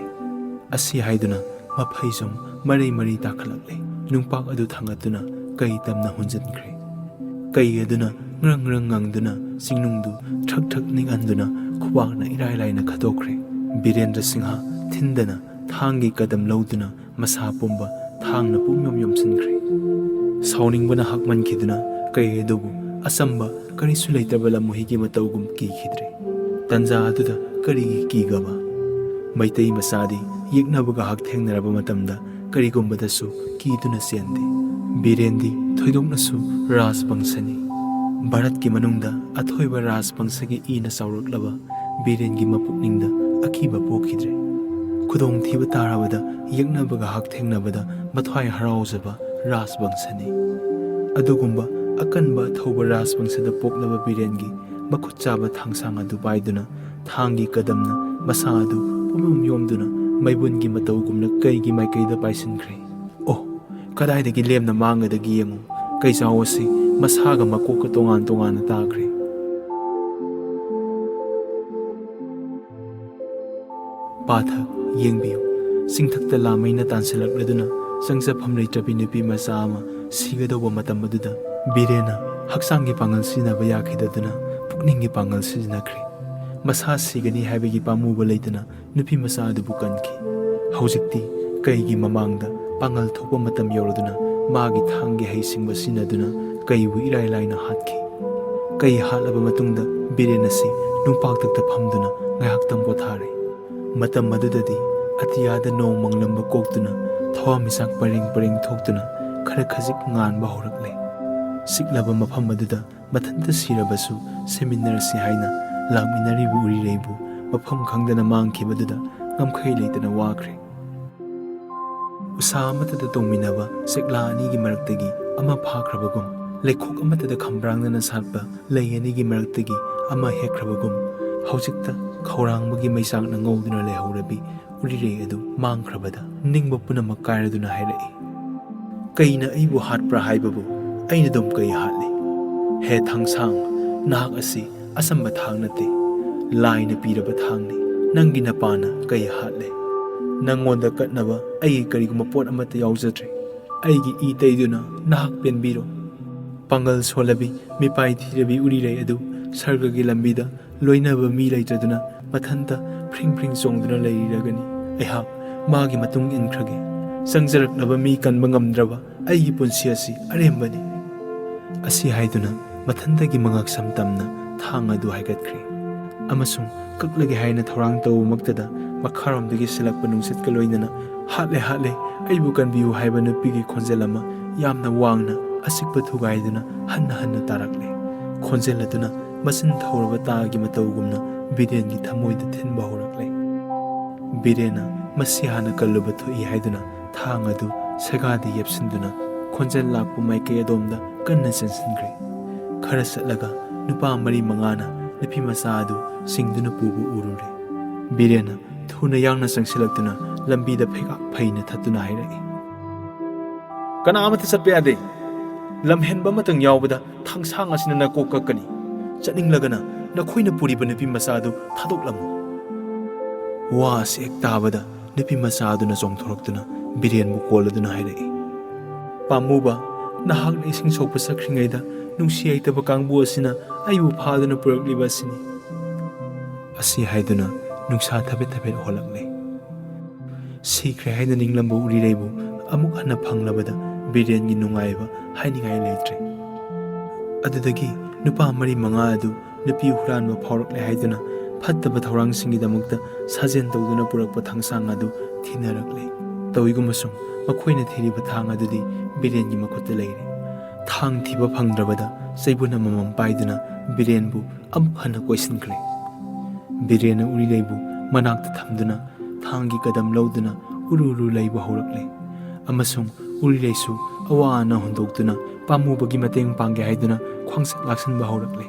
ꯑꯁꯤ ꯍꯥꯏꯗꯨꯅ ꯃꯐꯩꯖꯣꯝ ꯃꯔꯩ ꯃꯔꯩ ꯇꯥꯈꯠꯂꯛꯂꯦ꯫ ꯅꯨꯡꯄꯥꯛ ꯑꯗꯨ ꯊꯥꯡꯒꯠꯇꯨꯅ ꯀꯩ ꯇꯝꯅ ꯍꯨꯟꯖꯤꯟꯈ꯭ꯔꯦ꯫ ꯀꯩ ꯑꯗꯨꯅ ꯉ꯭ꯔꯪ ꯉ꯭ꯔꯪ ꯉꯪꯗꯨꯅ ꯆꯤꯡꯅꯨꯡꯗꯨ ꯊ꯭ꯔꯛ ꯊ꯭ꯔꯛ ꯅꯤꯛꯍꯟꯗꯨꯅ ꯈꯨꯕꯥꯛꯅ ꯏꯔꯥꯏ ꯂꯥꯏꯅ ꯈꯠꯇꯣꯛꯈ꯭ꯔꯦ꯫ ꯕꯤꯔꯦꯟꯗ꯭ꯔ ꯁꯤꯡꯍ ꯊꯤꯟꯗꯅ ꯊꯥꯡꯒꯤ ꯀꯗꯝ ꯂꯧꯗꯨꯅ ꯃꯁꯥ ꯄꯨꯝꯕ ꯊꯥꯡꯅ ꯄꯨꯝꯌꯣꯝ ꯌꯣꯝꯁꯤꯟꯈ꯭ꯔꯦ꯫ ꯁꯥꯎꯅꯤꯡꯕꯅ ꯍꯥꯛꯃꯟꯈꯤꯗꯨꯅ ꯀꯩ ꯑꯗꯨꯕꯨ ꯑꯆꯝꯕ ꯀꯔꯤꯁꯨ ꯂꯩꯇꯕ ꯂꯝꯃꯨꯍꯤꯒꯤ ꯃꯇꯧꯒꯨꯝ ꯀꯤꯈꯤꯗ꯭ꯔꯦ꯫ ꯇꯟꯖꯥ ꯑꯗꯨꯗ ꯀꯔꯤꯒꯤ ꯀꯤꯒꯕ? ꯃꯩꯇꯩ ꯃꯆꯥꯗꯤ ꯌꯦꯛꯅꯕꯒ ꯍꯛꯊꯦꯡꯅꯔꯕ ꯃꯇꯝꯗ ꯀꯔꯤꯒꯨꯝꯕꯗꯁꯨ ꯀꯤꯗꯨꯅ ꯆꯦꯟꯗꯦ꯫ ꯕꯤꯔꯦꯟꯗꯤ ꯊꯣꯏꯗꯣꯛꯅꯁꯨ ꯔꯥꯖꯕꯪꯁꯅꯤ꯫ ꯚꯥꯔꯠꯀꯤ ꯃꯅꯨꯡꯗ ꯑꯊꯣꯏꯕ ꯔꯥꯖꯕꯪꯁꯒꯤ ꯏꯅ ꯆꯥꯎꯔꯛꯂꯕ ꯕꯤꯔꯦꯟꯒꯤ ꯃꯄꯨꯛꯅꯤꯡꯗ ꯑꯀꯤꯕ ꯄꯣꯛꯈꯤꯗ꯭ꯔꯦ꯫ ꯈꯨꯗꯣꯡꯊꯤꯕ ꯇꯥꯔꯕꯗ ꯌꯦꯛꯅꯕꯒ ꯍꯛꯊꯦꯡꯅꯕꯗ ꯃꯊ꯭ꯋꯥꯏ ꯍꯔꯥꯎꯖꯕ ꯔꯥꯖꯕꯪꯁꯅꯤ꯫ ꯑꯗꯨꯒꯨꯝꯕ ꯑꯀꯟꯕ ꯑꯊꯧꯕ ꯔꯥꯖꯕꯪꯁꯗ ꯄꯣꯛꯂꯕ ꯕꯤꯔꯦꯟꯒꯤ ꯃꯈꯨꯠ ꯆꯥꯕ ꯊꯥꯡꯁꯥꯡ ꯑꯗꯨ ꯄꯥꯏꯗꯨꯅ ꯊꯥꯡꯒꯤ ꯀꯗꯝꯅ ꯃꯁꯥ ꯑꯗꯨ ꯄꯨꯝꯌꯣꯝ ꯌꯣꯝꯗꯨꯅ ꯃꯩꯕꯨꯟꯒꯤ ꯃꯇꯧꯒꯨꯝꯅ ꯀꯩꯒꯤ ꯃꯥꯏꯀꯩꯗ ꯄꯥꯏꯁꯤꯟꯈ꯭ꯔꯦ꯫ ꯑꯣ, ꯀꯗꯥꯏꯗꯒꯤ ꯂꯦꯝꯅ ꯃꯥꯡꯒꯗꯒꯦ ꯌꯦꯡꯉꯨ꯫ ꯀꯩꯖꯥꯎ ꯑꯁꯤ ꯃꯁꯥꯒ ꯃꯀꯣꯛꯀ ꯇꯣꯉꯥꯟ ꯇꯣꯉꯥꯟꯅ ꯇꯥꯈ꯭ꯔꯦ꯫ ꯄꯥꯊꯛ ꯌꯦꯡꯕꯤꯌꯨ꯫ ꯆꯤꯡꯊꯛꯇ ꯂꯥꯃꯩꯅ ꯇꯥꯟꯁꯤꯜꯂꯛꯂꯗꯨꯅ ꯆꯪꯖꯐꯝ ꯂꯩꯇ꯭ꯔꯕꯤ ꯅꯨꯄꯤ ꯃꯆꯥ ꯑꯃ ꯁꯤꯒꯗꯧꯕ ꯃꯇꯝ ꯑꯗꯨꯗ ꯕꯤꯔꯦꯟꯅ ꯍꯛꯆꯥꯡꯒꯤ ꯄꯥꯡꯒꯜ ꯁꯤꯖꯤꯟꯅꯕ ꯌꯥꯈꯤꯗꯗꯨꯅ ꯄꯨꯛꯅꯤꯡꯒꯤ ꯄꯥꯡꯒꯜ ꯁꯤꯖꯤꯟꯅꯈ꯭ꯔꯦ꯫ ꯃꯁꯥ ꯁꯤꯒꯅꯤ ꯍꯥꯏꯕꯒꯤ ꯄꯥꯝꯃꯨꯕ ꯂꯩꯇꯅ ꯅꯨꯄꯤ ꯃꯆꯥ ꯑꯗꯨꯕꯨ ꯀꯟꯈꯤ꯫ ꯍꯧꯖꯤꯛꯇꯤ ꯀꯩꯒꯤ ꯃꯃꯥꯡꯗ ꯄꯥꯡꯒꯜ ꯊꯣꯛꯄ ꯃꯇꯝ ꯌꯧꯔꯗꯨꯅ ꯃꯥꯒꯤ ꯊꯥꯡꯒꯤ ꯍꯩꯁꯤꯡꯕ ꯁꯤꯖꯤꯟꯅꯗꯨꯅ ꯀꯩꯕꯨ ꯏꯔꯥꯏ ꯂꯥꯏꯅ ꯍꯥꯠꯈꯤ꯫ ꯀꯩ ꯍꯥꯠꯂꯕ ꯃꯇꯨꯡꯗ ꯕꯤꯔꯦꯟ ꯑꯁꯤ ꯅꯨꯡꯄꯥꯛꯇꯛꯇ ꯐꯝꯗꯨꯅ ꯉꯥꯏꯍꯥꯛꯇꯪ ꯄꯣꯊꯥꯔꯦ꯫ ꯃꯇꯝ ꯑꯗꯨꯗꯗꯤ ꯑꯇꯤꯌꯥꯗ ꯅꯣꯡ ꯃꯪꯂꯝꯕ ꯀꯣꯛꯇꯨꯅ ꯊꯋꯥꯟꯃꯤꯆꯥꯛ ꯄꯔꯦꯡ ꯄꯔꯦꯡ ꯊꯣꯛꯇꯨꯅ ꯈꯔ ꯈꯖꯤꯛ ꯉꯥꯟꯕ ꯍꯧꯔꯛꯂꯦ꯫ ꯆꯤꯛꯂꯕ ꯃꯐꯝ ꯑꯗꯨꯗ ꯃꯊꯟꯇ ꯁꯤꯔꯕꯁꯨ ꯁꯤꯃꯤꯟꯅꯔꯁꯤ ꯍꯥꯏꯅ ꯂꯥꯛꯃꯤꯟꯅꯔꯤꯕ ꯎꯔꯤꯔꯩꯕꯨ ꯃꯐꯝ ꯈꯪꯗꯅ ꯃꯥꯡꯈꯤꯕꯗꯨꯗ ꯉꯝꯈꯩ ꯂꯩꯇꯅ ꯋꯥꯈ꯭ꯔꯦ꯫ ꯎꯁꯥ ꯑꯃꯠꯇꯗ ꯇꯣꯡꯃꯤꯟꯅꯕ ꯆꯦꯛꯂꯥ ꯑꯅꯤꯒꯤ ꯃꯔꯛꯇꯒꯤ ꯑꯃ ꯐꯥꯈ꯭ꯔꯕꯒꯨꯝ, ꯂꯩꯈꯣꯛ ꯑꯃꯠꯇꯗ ꯈꯝꯕ꯭ꯔꯥꯡꯅꯅ ꯁꯥꯠꯄ ꯂꯩ ꯑꯅꯤꯒꯤ ꯃꯔꯛꯇꯒꯤ ꯑꯃ ꯍꯦꯛꯈ꯭ꯔꯕꯒꯨꯝ, ꯍꯧꯖꯤꯛꯇ ꯈꯧꯔꯥꯡꯕꯒꯤ ꯃꯩꯆꯥꯛꯅ ꯉꯧꯗꯨꯅ ꯂꯩꯍꯧꯔꯕꯤ ꯎꯔꯤꯔꯩ ꯑꯗꯨ ꯃꯥꯡꯈ꯭ꯔꯕꯗ ꯅꯤꯡꯕ ꯄꯨꯝꯅꯃꯛ ꯀꯥꯏꯔꯗꯨꯅ ꯍꯥꯏꯔꯛꯏ, "ꯀꯩꯅ ꯑꯩꯕꯨ ꯍꯥꯠꯄ꯭ꯔꯥ ꯍꯥꯏꯕꯕꯨ ꯑꯩꯅ ꯑꯗꯨꯝ ꯀꯩ ꯍꯥꯠꯂꯤ? ꯍꯦ ꯊꯥꯡꯁꯥꯡ, ꯅꯍꯥꯛ ꯑꯁꯤ ꯑꯁꯝꯕ ꯊꯥꯡ ꯅꯠꯇꯦ, ꯂꯥꯏꯅ ꯄꯤꯔꯕ ꯊꯥꯡꯅꯤ꯫ ꯅꯪꯒꯤ ꯅꯄꯥꯅ ꯀꯩ ꯍꯥꯠꯂꯦ? ꯅꯪꯉꯣꯟꯗ ꯀꯠꯅꯕ ꯑꯩꯒꯤ ꯀꯔꯤꯒꯨꯝꯕ ꯄꯣꯠ ꯑꯃꯠꯇ ꯌꯥꯎꯖꯗ꯭ꯔꯦ꯫ ꯑꯩꯒꯤ ꯏ ꯇꯩꯗꯨꯅ ꯅꯍꯥꯛ ꯄꯦꯟꯕꯤꯔꯣ꯫ ꯄꯥꯡꯒꯜ ꯁꯣꯜꯂꯕꯤ, ꯃꯤꯄꯥꯏ ꯊꯤꯔꯕꯤ ꯎꯔꯤꯔꯩ ꯑꯗꯨ ꯁꯔꯒꯒꯤ ꯂꯝꯕꯤꯗ ꯂꯣꯏꯅꯕ ꯃꯤ ꯂꯩꯇꯗꯨꯅ ꯃꯊꯟꯇ ꯐ꯭ꯔꯤꯡ ꯐ꯭ꯔꯤꯡ ꯆꯣꯡꯗꯨꯅ ꯂꯩꯔꯒꯅꯤ꯫ ꯑꯩꯍꯥꯛ ꯃꯥꯒꯤ ꯃꯇꯨꯡ ꯏꯟꯈ꯭ꯔꯒꯦ꯫ ꯆꯪꯖꯔꯛꯂꯕ ꯃꯤ ꯀꯟꯕ ꯉꯝꯗ꯭ꯔꯕ ꯑꯩꯒꯤ ꯄꯨꯟꯁꯤ ꯑꯁꯤ ꯑꯔꯦꯝꯕꯅꯤ꯫ ꯑꯁꯤ ꯍꯥꯏꯗꯨꯅ ꯃꯊꯟꯇꯒꯤ ꯃꯉꯛꯁꯝ ꯇꯝꯅ ꯊꯥꯡ ꯑꯗꯨ ꯍꯥꯏꯒꯠꯈ꯭ꯔꯦ꯫ ꯑꯃꯁꯨꯡ ꯀꯛꯂꯒꯦ ꯍꯥꯏꯅ ꯊꯧꯔꯥꯡ ꯇꯧꯕꯃꯛꯇꯗ ꯃꯈꯥꯔꯣꯝꯗꯒꯤ ꯁꯤꯜꯂꯛꯄ ꯅꯨꯡꯁꯤꯠꯀ ꯂꯣꯏꯅꯅ "ꯍꯥꯠꯂꯦ, ꯍꯥꯠꯂꯦ, ꯑꯩꯕꯨ ꯀꯟꯕꯤꯌꯨ" ꯍꯥꯏꯕ ꯅꯨꯄꯤꯒꯤ ꯈꯣꯟꯖꯦꯜ ꯑꯃ ꯌꯥꯝꯅ ꯋꯥꯡꯅ ꯑꯆꯤꯛꯄ ꯊꯨꯒꯥꯏꯗꯨꯅ ꯍꯟꯅ ꯍꯟꯅ ꯇꯥꯔꯛꯂꯦ꯫ ꯈꯣꯟꯖꯦꯜ ꯑꯗꯨꯅ ꯃꯆꯤꯟ ꯊꯧꯔꯕ ꯇꯥꯒꯤ ꯃꯇꯧꯒꯨꯝꯅ ꯕꯤꯔꯦꯟꯒꯤ ꯊꯃꯣꯏꯗ ꯊꯤꯟꯕ ꯍꯧꯔꯛꯂꯦ꯫ ꯕꯤꯔꯦꯟꯅ ꯃꯁꯤ ꯍꯥꯟꯅ ꯀꯜꯂꯨꯕ ꯊꯣꯛꯏ ꯍꯥꯏꯗꯨꯅ ꯊꯥꯡ ꯑꯗꯨ ꯁꯦꯒꯥꯗ ꯌꯦꯞꯁꯤꯟꯗꯨꯅ ꯈꯣꯟꯖꯦꯜ ꯂꯥꯛꯄ ꯃꯥꯏꯀꯩ ꯑꯗꯣꯝꯗ ꯀꯟꯅ ꯆꯦꯟꯁꯤꯟꯈ꯭ꯔꯦ꯫ ꯈꯔ ꯆꯠꯂꯒ ꯅꯨꯄꯥ ꯃꯔꯤ ꯃꯉꯥꯅ ꯅꯨꯄꯤ ꯃꯆꯥ ꯑꯗꯨ ꯆꯤꯡꯗꯨꯅ ꯄꯨꯕ ꯎꯔꯨꯔꯦ꯫ ꯕꯤꯔꯦꯟꯅ ꯊꯨꯅ ꯌꯥꯡꯅ ꯆꯪꯁꯤꯜꯂꯛꯇꯨꯅ ꯂꯝꯕꯤꯗ ꯐꯩꯒꯥꯛ ꯐꯩꯅ ꯊꯠꯇꯨꯅ ꯍꯥꯏꯔꯛꯏ, "ꯀꯅꯥ ꯑꯃꯠꯇ ꯆꯠꯄ ꯌꯥꯗꯦ꯫ ꯂꯝꯍꯦꯟꯕ ꯑꯃꯇꯪ ꯌꯥꯎꯕꯗ ꯊꯥꯡꯁꯥꯡ ꯑꯁꯤꯅ ꯅꯀꯣꯛ ꯀꯛꯀꯅꯤ꯫ ꯆꯠꯅꯤꯡꯂꯒꯅ ꯅꯈꯣꯏꯅ ꯄꯨꯔꯤꯕ ꯅꯨꯄꯤ ꯃꯆꯥ ꯑꯗꯨ ꯊꯥꯗꯣꯛꯂꯝꯃꯨ"꯫ ꯋꯥ ꯑꯁꯤ ꯍꯦꯛ ꯇꯥꯕꯗ ꯅꯨꯄꯤ ꯃꯆꯥ ꯑꯗꯨꯅ ꯆꯣꯡꯊꯣꯔꯛꯇꯨꯅ ꯕꯤꯔꯦꯟꯕꯨ ꯀꯣꯜꯂꯗꯨꯅ ꯍꯥꯏꯔꯛꯏ, "ꯄꯥꯝꯃꯨꯕ, ꯅꯍꯥꯛꯅ ꯏꯁꯤꯡ ꯁꯣꯛꯄ ꯆꯠꯈ꯭ꯔꯤꯉꯩꯗ ꯅꯨꯡꯁꯤ ꯍꯩꯇꯕ ꯀꯥꯡꯕꯨ ꯑꯁꯤꯅ ꯑꯩꯕꯨ ꯐꯥꯗꯨꯅ ꯄꯨꯔꯛꯂꯤꯕ ꯑꯁꯤꯅꯤ"꯫ ꯑꯁꯤ ꯍꯥꯏꯗꯨꯅ ꯅꯨꯡꯁꯥ ꯊꯥꯐꯦꯠ ꯊꯥꯐꯦꯠ ꯍꯣꯜꯂꯛꯂꯦ꯫ ꯁꯤꯈ꯭ꯔꯦ ꯍꯥꯏꯅ ꯅꯤꯡꯂꯝꯕ ꯎꯔꯤꯔꯩꯕꯨ ꯑꯃꯨꯛ ꯍꯟꯅ ꯐꯪꯂꯕꯗ ꯕꯤꯔꯦꯟꯒꯤ ꯅꯨꯡꯉꯥꯏꯕ ꯍꯥꯏꯅꯤꯡꯉꯥꯏ ꯂꯩꯇ꯭ꯔꯦ꯫ ꯑꯗꯨꯗꯒꯤ ꯅꯨꯄꯥ ꯃꯔꯤ ꯃꯉꯥ ꯑꯗꯨ ꯅꯨꯄꯤ ꯍꯨꯔꯥꯟꯕ ꯐꯥꯎꯔꯛꯂꯦ ꯍꯥꯏꯗꯨꯅ ꯐꯠꯇꯕ ꯊꯧꯔꯥꯡꯁꯤꯡꯒꯤꯗꯃꯛꯇ ꯁꯥꯖꯦꯜ ꯇꯧꯗꯨꯅ ꯄꯨꯔꯛꯄ ꯊꯥꯡꯁꯥꯡ ꯑꯗꯨ ꯊꯤꯅꯔꯛꯂꯦ꯫ ꯇꯧꯏꯒꯨꯝꯕꯁꯨꯡ ꯃꯈꯣꯏꯅ ꯊꯤꯔꯤꯕ ꯊꯥꯡ ꯑꯗꯨꯗꯤ ꯕꯤꯔꯦꯟꯒꯤ ꯃꯈꯨꯠꯇ ꯂꯩꯔꯦ꯫ ꯊꯥꯡ ꯊꯤꯕ ꯐꯪꯗ꯭ꯔꯕꯗ ꯆꯩꯕꯨꯟ ꯑꯃꯃꯝ ꯄꯥꯏꯗꯨꯅ ꯕꯤꯔꯦꯟꯕꯨ ꯑꯃꯨꯛ ꯍꯟꯅ ꯀꯣꯏꯁꯤꯟꯈ꯭ꯔꯦ꯫ ꯕꯤꯔꯦꯟꯅ ꯎꯔꯤꯔꯩꯕꯨ ꯃꯅꯥꯛꯇ ꯊꯝꯗꯨꯅ ꯊꯥꯡꯒꯤ ꯀꯗꯝ ꯂꯧꯗꯨꯅ ꯎꯔꯨ ꯎꯔꯨ ꯂꯩꯕ ꯍꯧꯔꯛꯂꯦ꯫ ꯑꯃꯁꯨꯡ ꯎꯔꯤꯔꯩꯁꯨ ꯑꯋꯥ ꯑꯅꯥ ꯍꯨꯟꯗꯣꯛꯇꯨꯅ ꯄꯥꯝꯃꯨꯕꯒꯤ ꯃꯇꯦꯡ ꯄꯥꯡꯒꯦ ꯍꯥꯏꯗꯨꯅ ꯈ꯭ꯋꯥꯡꯁꯛ ꯂꯥꯛꯁꯤꯟꯕ ꯍꯧꯔꯛꯂꯦ꯫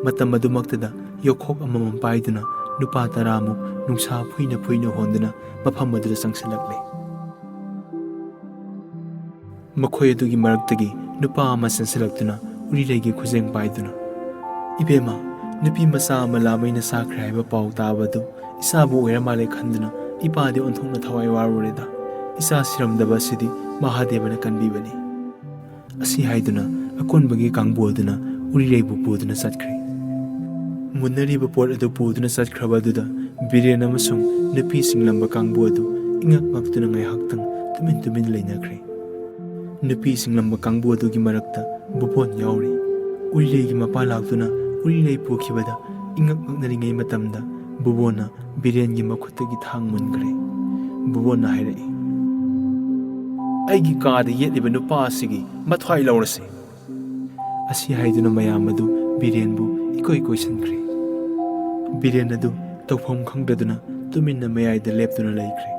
ꯃꯇꯝ ꯑꯗꯨꯃꯛꯇꯗ ꯌꯣꯈꯣꯛ ꯑꯃꯃꯝ ꯄꯥꯏꯗꯨꯅ ꯅꯨꯄꯥ ꯇꯔꯥꯃꯨꯛ ꯅꯨꯡꯁꯥ ꯐꯨꯏꯅ ꯐꯨꯏꯅ ꯍꯣꯟꯗꯨꯅ ꯃꯐꯝ ꯑꯗꯨꯗ ꯆꯪꯁꯤꯜꯂꯛꯂꯦ꯫ ꯃꯈꯣꯏ ꯑꯗꯨꯒꯤ ꯃꯔꯛꯇꯒꯤ ꯅꯨꯄꯥ ꯑꯃ ꯆꯦꯟꯁꯤꯜꯂꯛꯇꯨꯅ ꯎꯔꯤꯔꯩꯒꯤ ꯈꯨꯖꯦꯡ ꯄꯥꯏꯗꯨꯅ, "ꯏꯕꯦꯝꯃ, ꯅꯨꯄꯤ ꯃꯆꯥ ꯑꯃ ꯂꯥꯃꯩꯅ ꯁꯥꯈ꯭ꯔꯦ ꯍꯥꯏꯕ ꯄꯥꯎ ꯇꯥꯕꯗꯨ ꯏꯆꯥꯕꯨ ꯑꯣꯏꯔ ꯃꯥꯜꯂꯦ ꯈꯟꯗꯨꯅ ꯏꯄꯥꯗꯤ ꯑꯣꯟꯊꯣꯛꯅ ꯊꯋꯥꯏ ꯋꯥꯔꯨꯔꯦꯗ꯫ ꯏꯆꯥ ꯁꯤꯔꯝꯗꯕ ꯑꯁꯤꯗꯤ ꯃꯍꯥꯗꯦꯕꯅ ꯀꯟꯕꯤꯕꯅꯤ꯫ ꯑꯁꯤ ꯍꯥꯏꯗꯨꯅ ꯑꯀꯣꯟꯕꯒꯤ ꯀꯥꯡꯕꯨ ꯑꯗꯨꯅ ꯎꯔꯤꯔꯩꯕꯨ ꯄꯨꯗꯨꯅ ꯆꯠꯈ꯭ꯔꯦ꯫ ꯃꯨꯟꯅꯔꯤꯕ ꯄꯣꯠ ꯑꯗꯨ ꯄꯨꯗꯨꯅ ꯆꯠꯈ꯭ꯔꯕ ꯑꯗꯨꯗ ꯕꯤꯔꯦꯟ ꯑꯃꯁꯨꯡ ꯅꯨꯄꯤ ꯁꯤꯡꯂꯝꯕ ꯀꯥꯡꯕꯨ ꯑꯗꯨ ꯏꯉꯛ ꯉꯛꯇꯨꯅ ꯉꯥꯏꯍꯥꯛꯇꯪ ꯇꯨꯃꯤꯟ ꯇꯨꯃꯤꯟ ꯂꯩꯅꯈ꯭ꯔꯦ꯫ ꯅꯨꯄꯤ ꯁꯤꯡꯂꯝꯕ ꯀꯥꯡꯕꯨ ꯑꯗꯨꯒꯤ ꯃꯔꯛꯇ ꯕꯨꯕꯣꯟ ꯌꯥꯎꯔꯤ꯫ ꯎꯔꯤꯔꯩꯒꯤ ꯃꯄꯥ ꯂꯥꯛꯇꯨꯅ ꯎꯔꯤꯔꯩ ꯄꯨꯈꯤꯕꯗ ꯏꯉꯛ ꯉꯛꯅꯔꯤꯉꯩ ꯃꯇꯝꯗ ꯕꯨꯕꯣꯟꯅ ꯕꯤꯔꯦꯟꯒꯤ ꯃꯈꯨꯠꯇꯒꯤ ꯊꯥꯡ ꯃꯨꯟꯈ꯭ꯔꯦ꯫ ꯕꯨꯕꯣꯟꯅ ꯍꯥꯏꯔꯛꯏ, "ꯑꯩꯒꯤ ꯀꯥꯗ ꯌꯦꯠꯂꯤꯕ ꯅꯨꯄꯥ ꯑꯁꯤꯒꯤ ꯃꯊ꯭ꯋꯥꯏ ꯂꯧꯔꯁꯤ!" ꯑꯁꯤ ꯍꯥꯏꯗꯨꯅ ꯃꯌꯥꯝ ꯑꯗꯨ ꯕꯤꯔꯦꯟꯕꯨ ꯏꯀꯣꯏ ꯀꯣꯏꯁꯤꯟꯈ꯭ꯔꯦ꯫ ꯕꯤꯔꯦꯟ ꯑꯗꯨ ꯇꯧꯐꯝ ꯈꯪꯗꯗꯨꯅ ꯇꯨꯃꯤꯟꯅ ꯃꯌꯥꯏꯗ ꯂꯦꯞꯇꯨꯅ ꯂꯩꯈ꯭ꯔꯦ꯫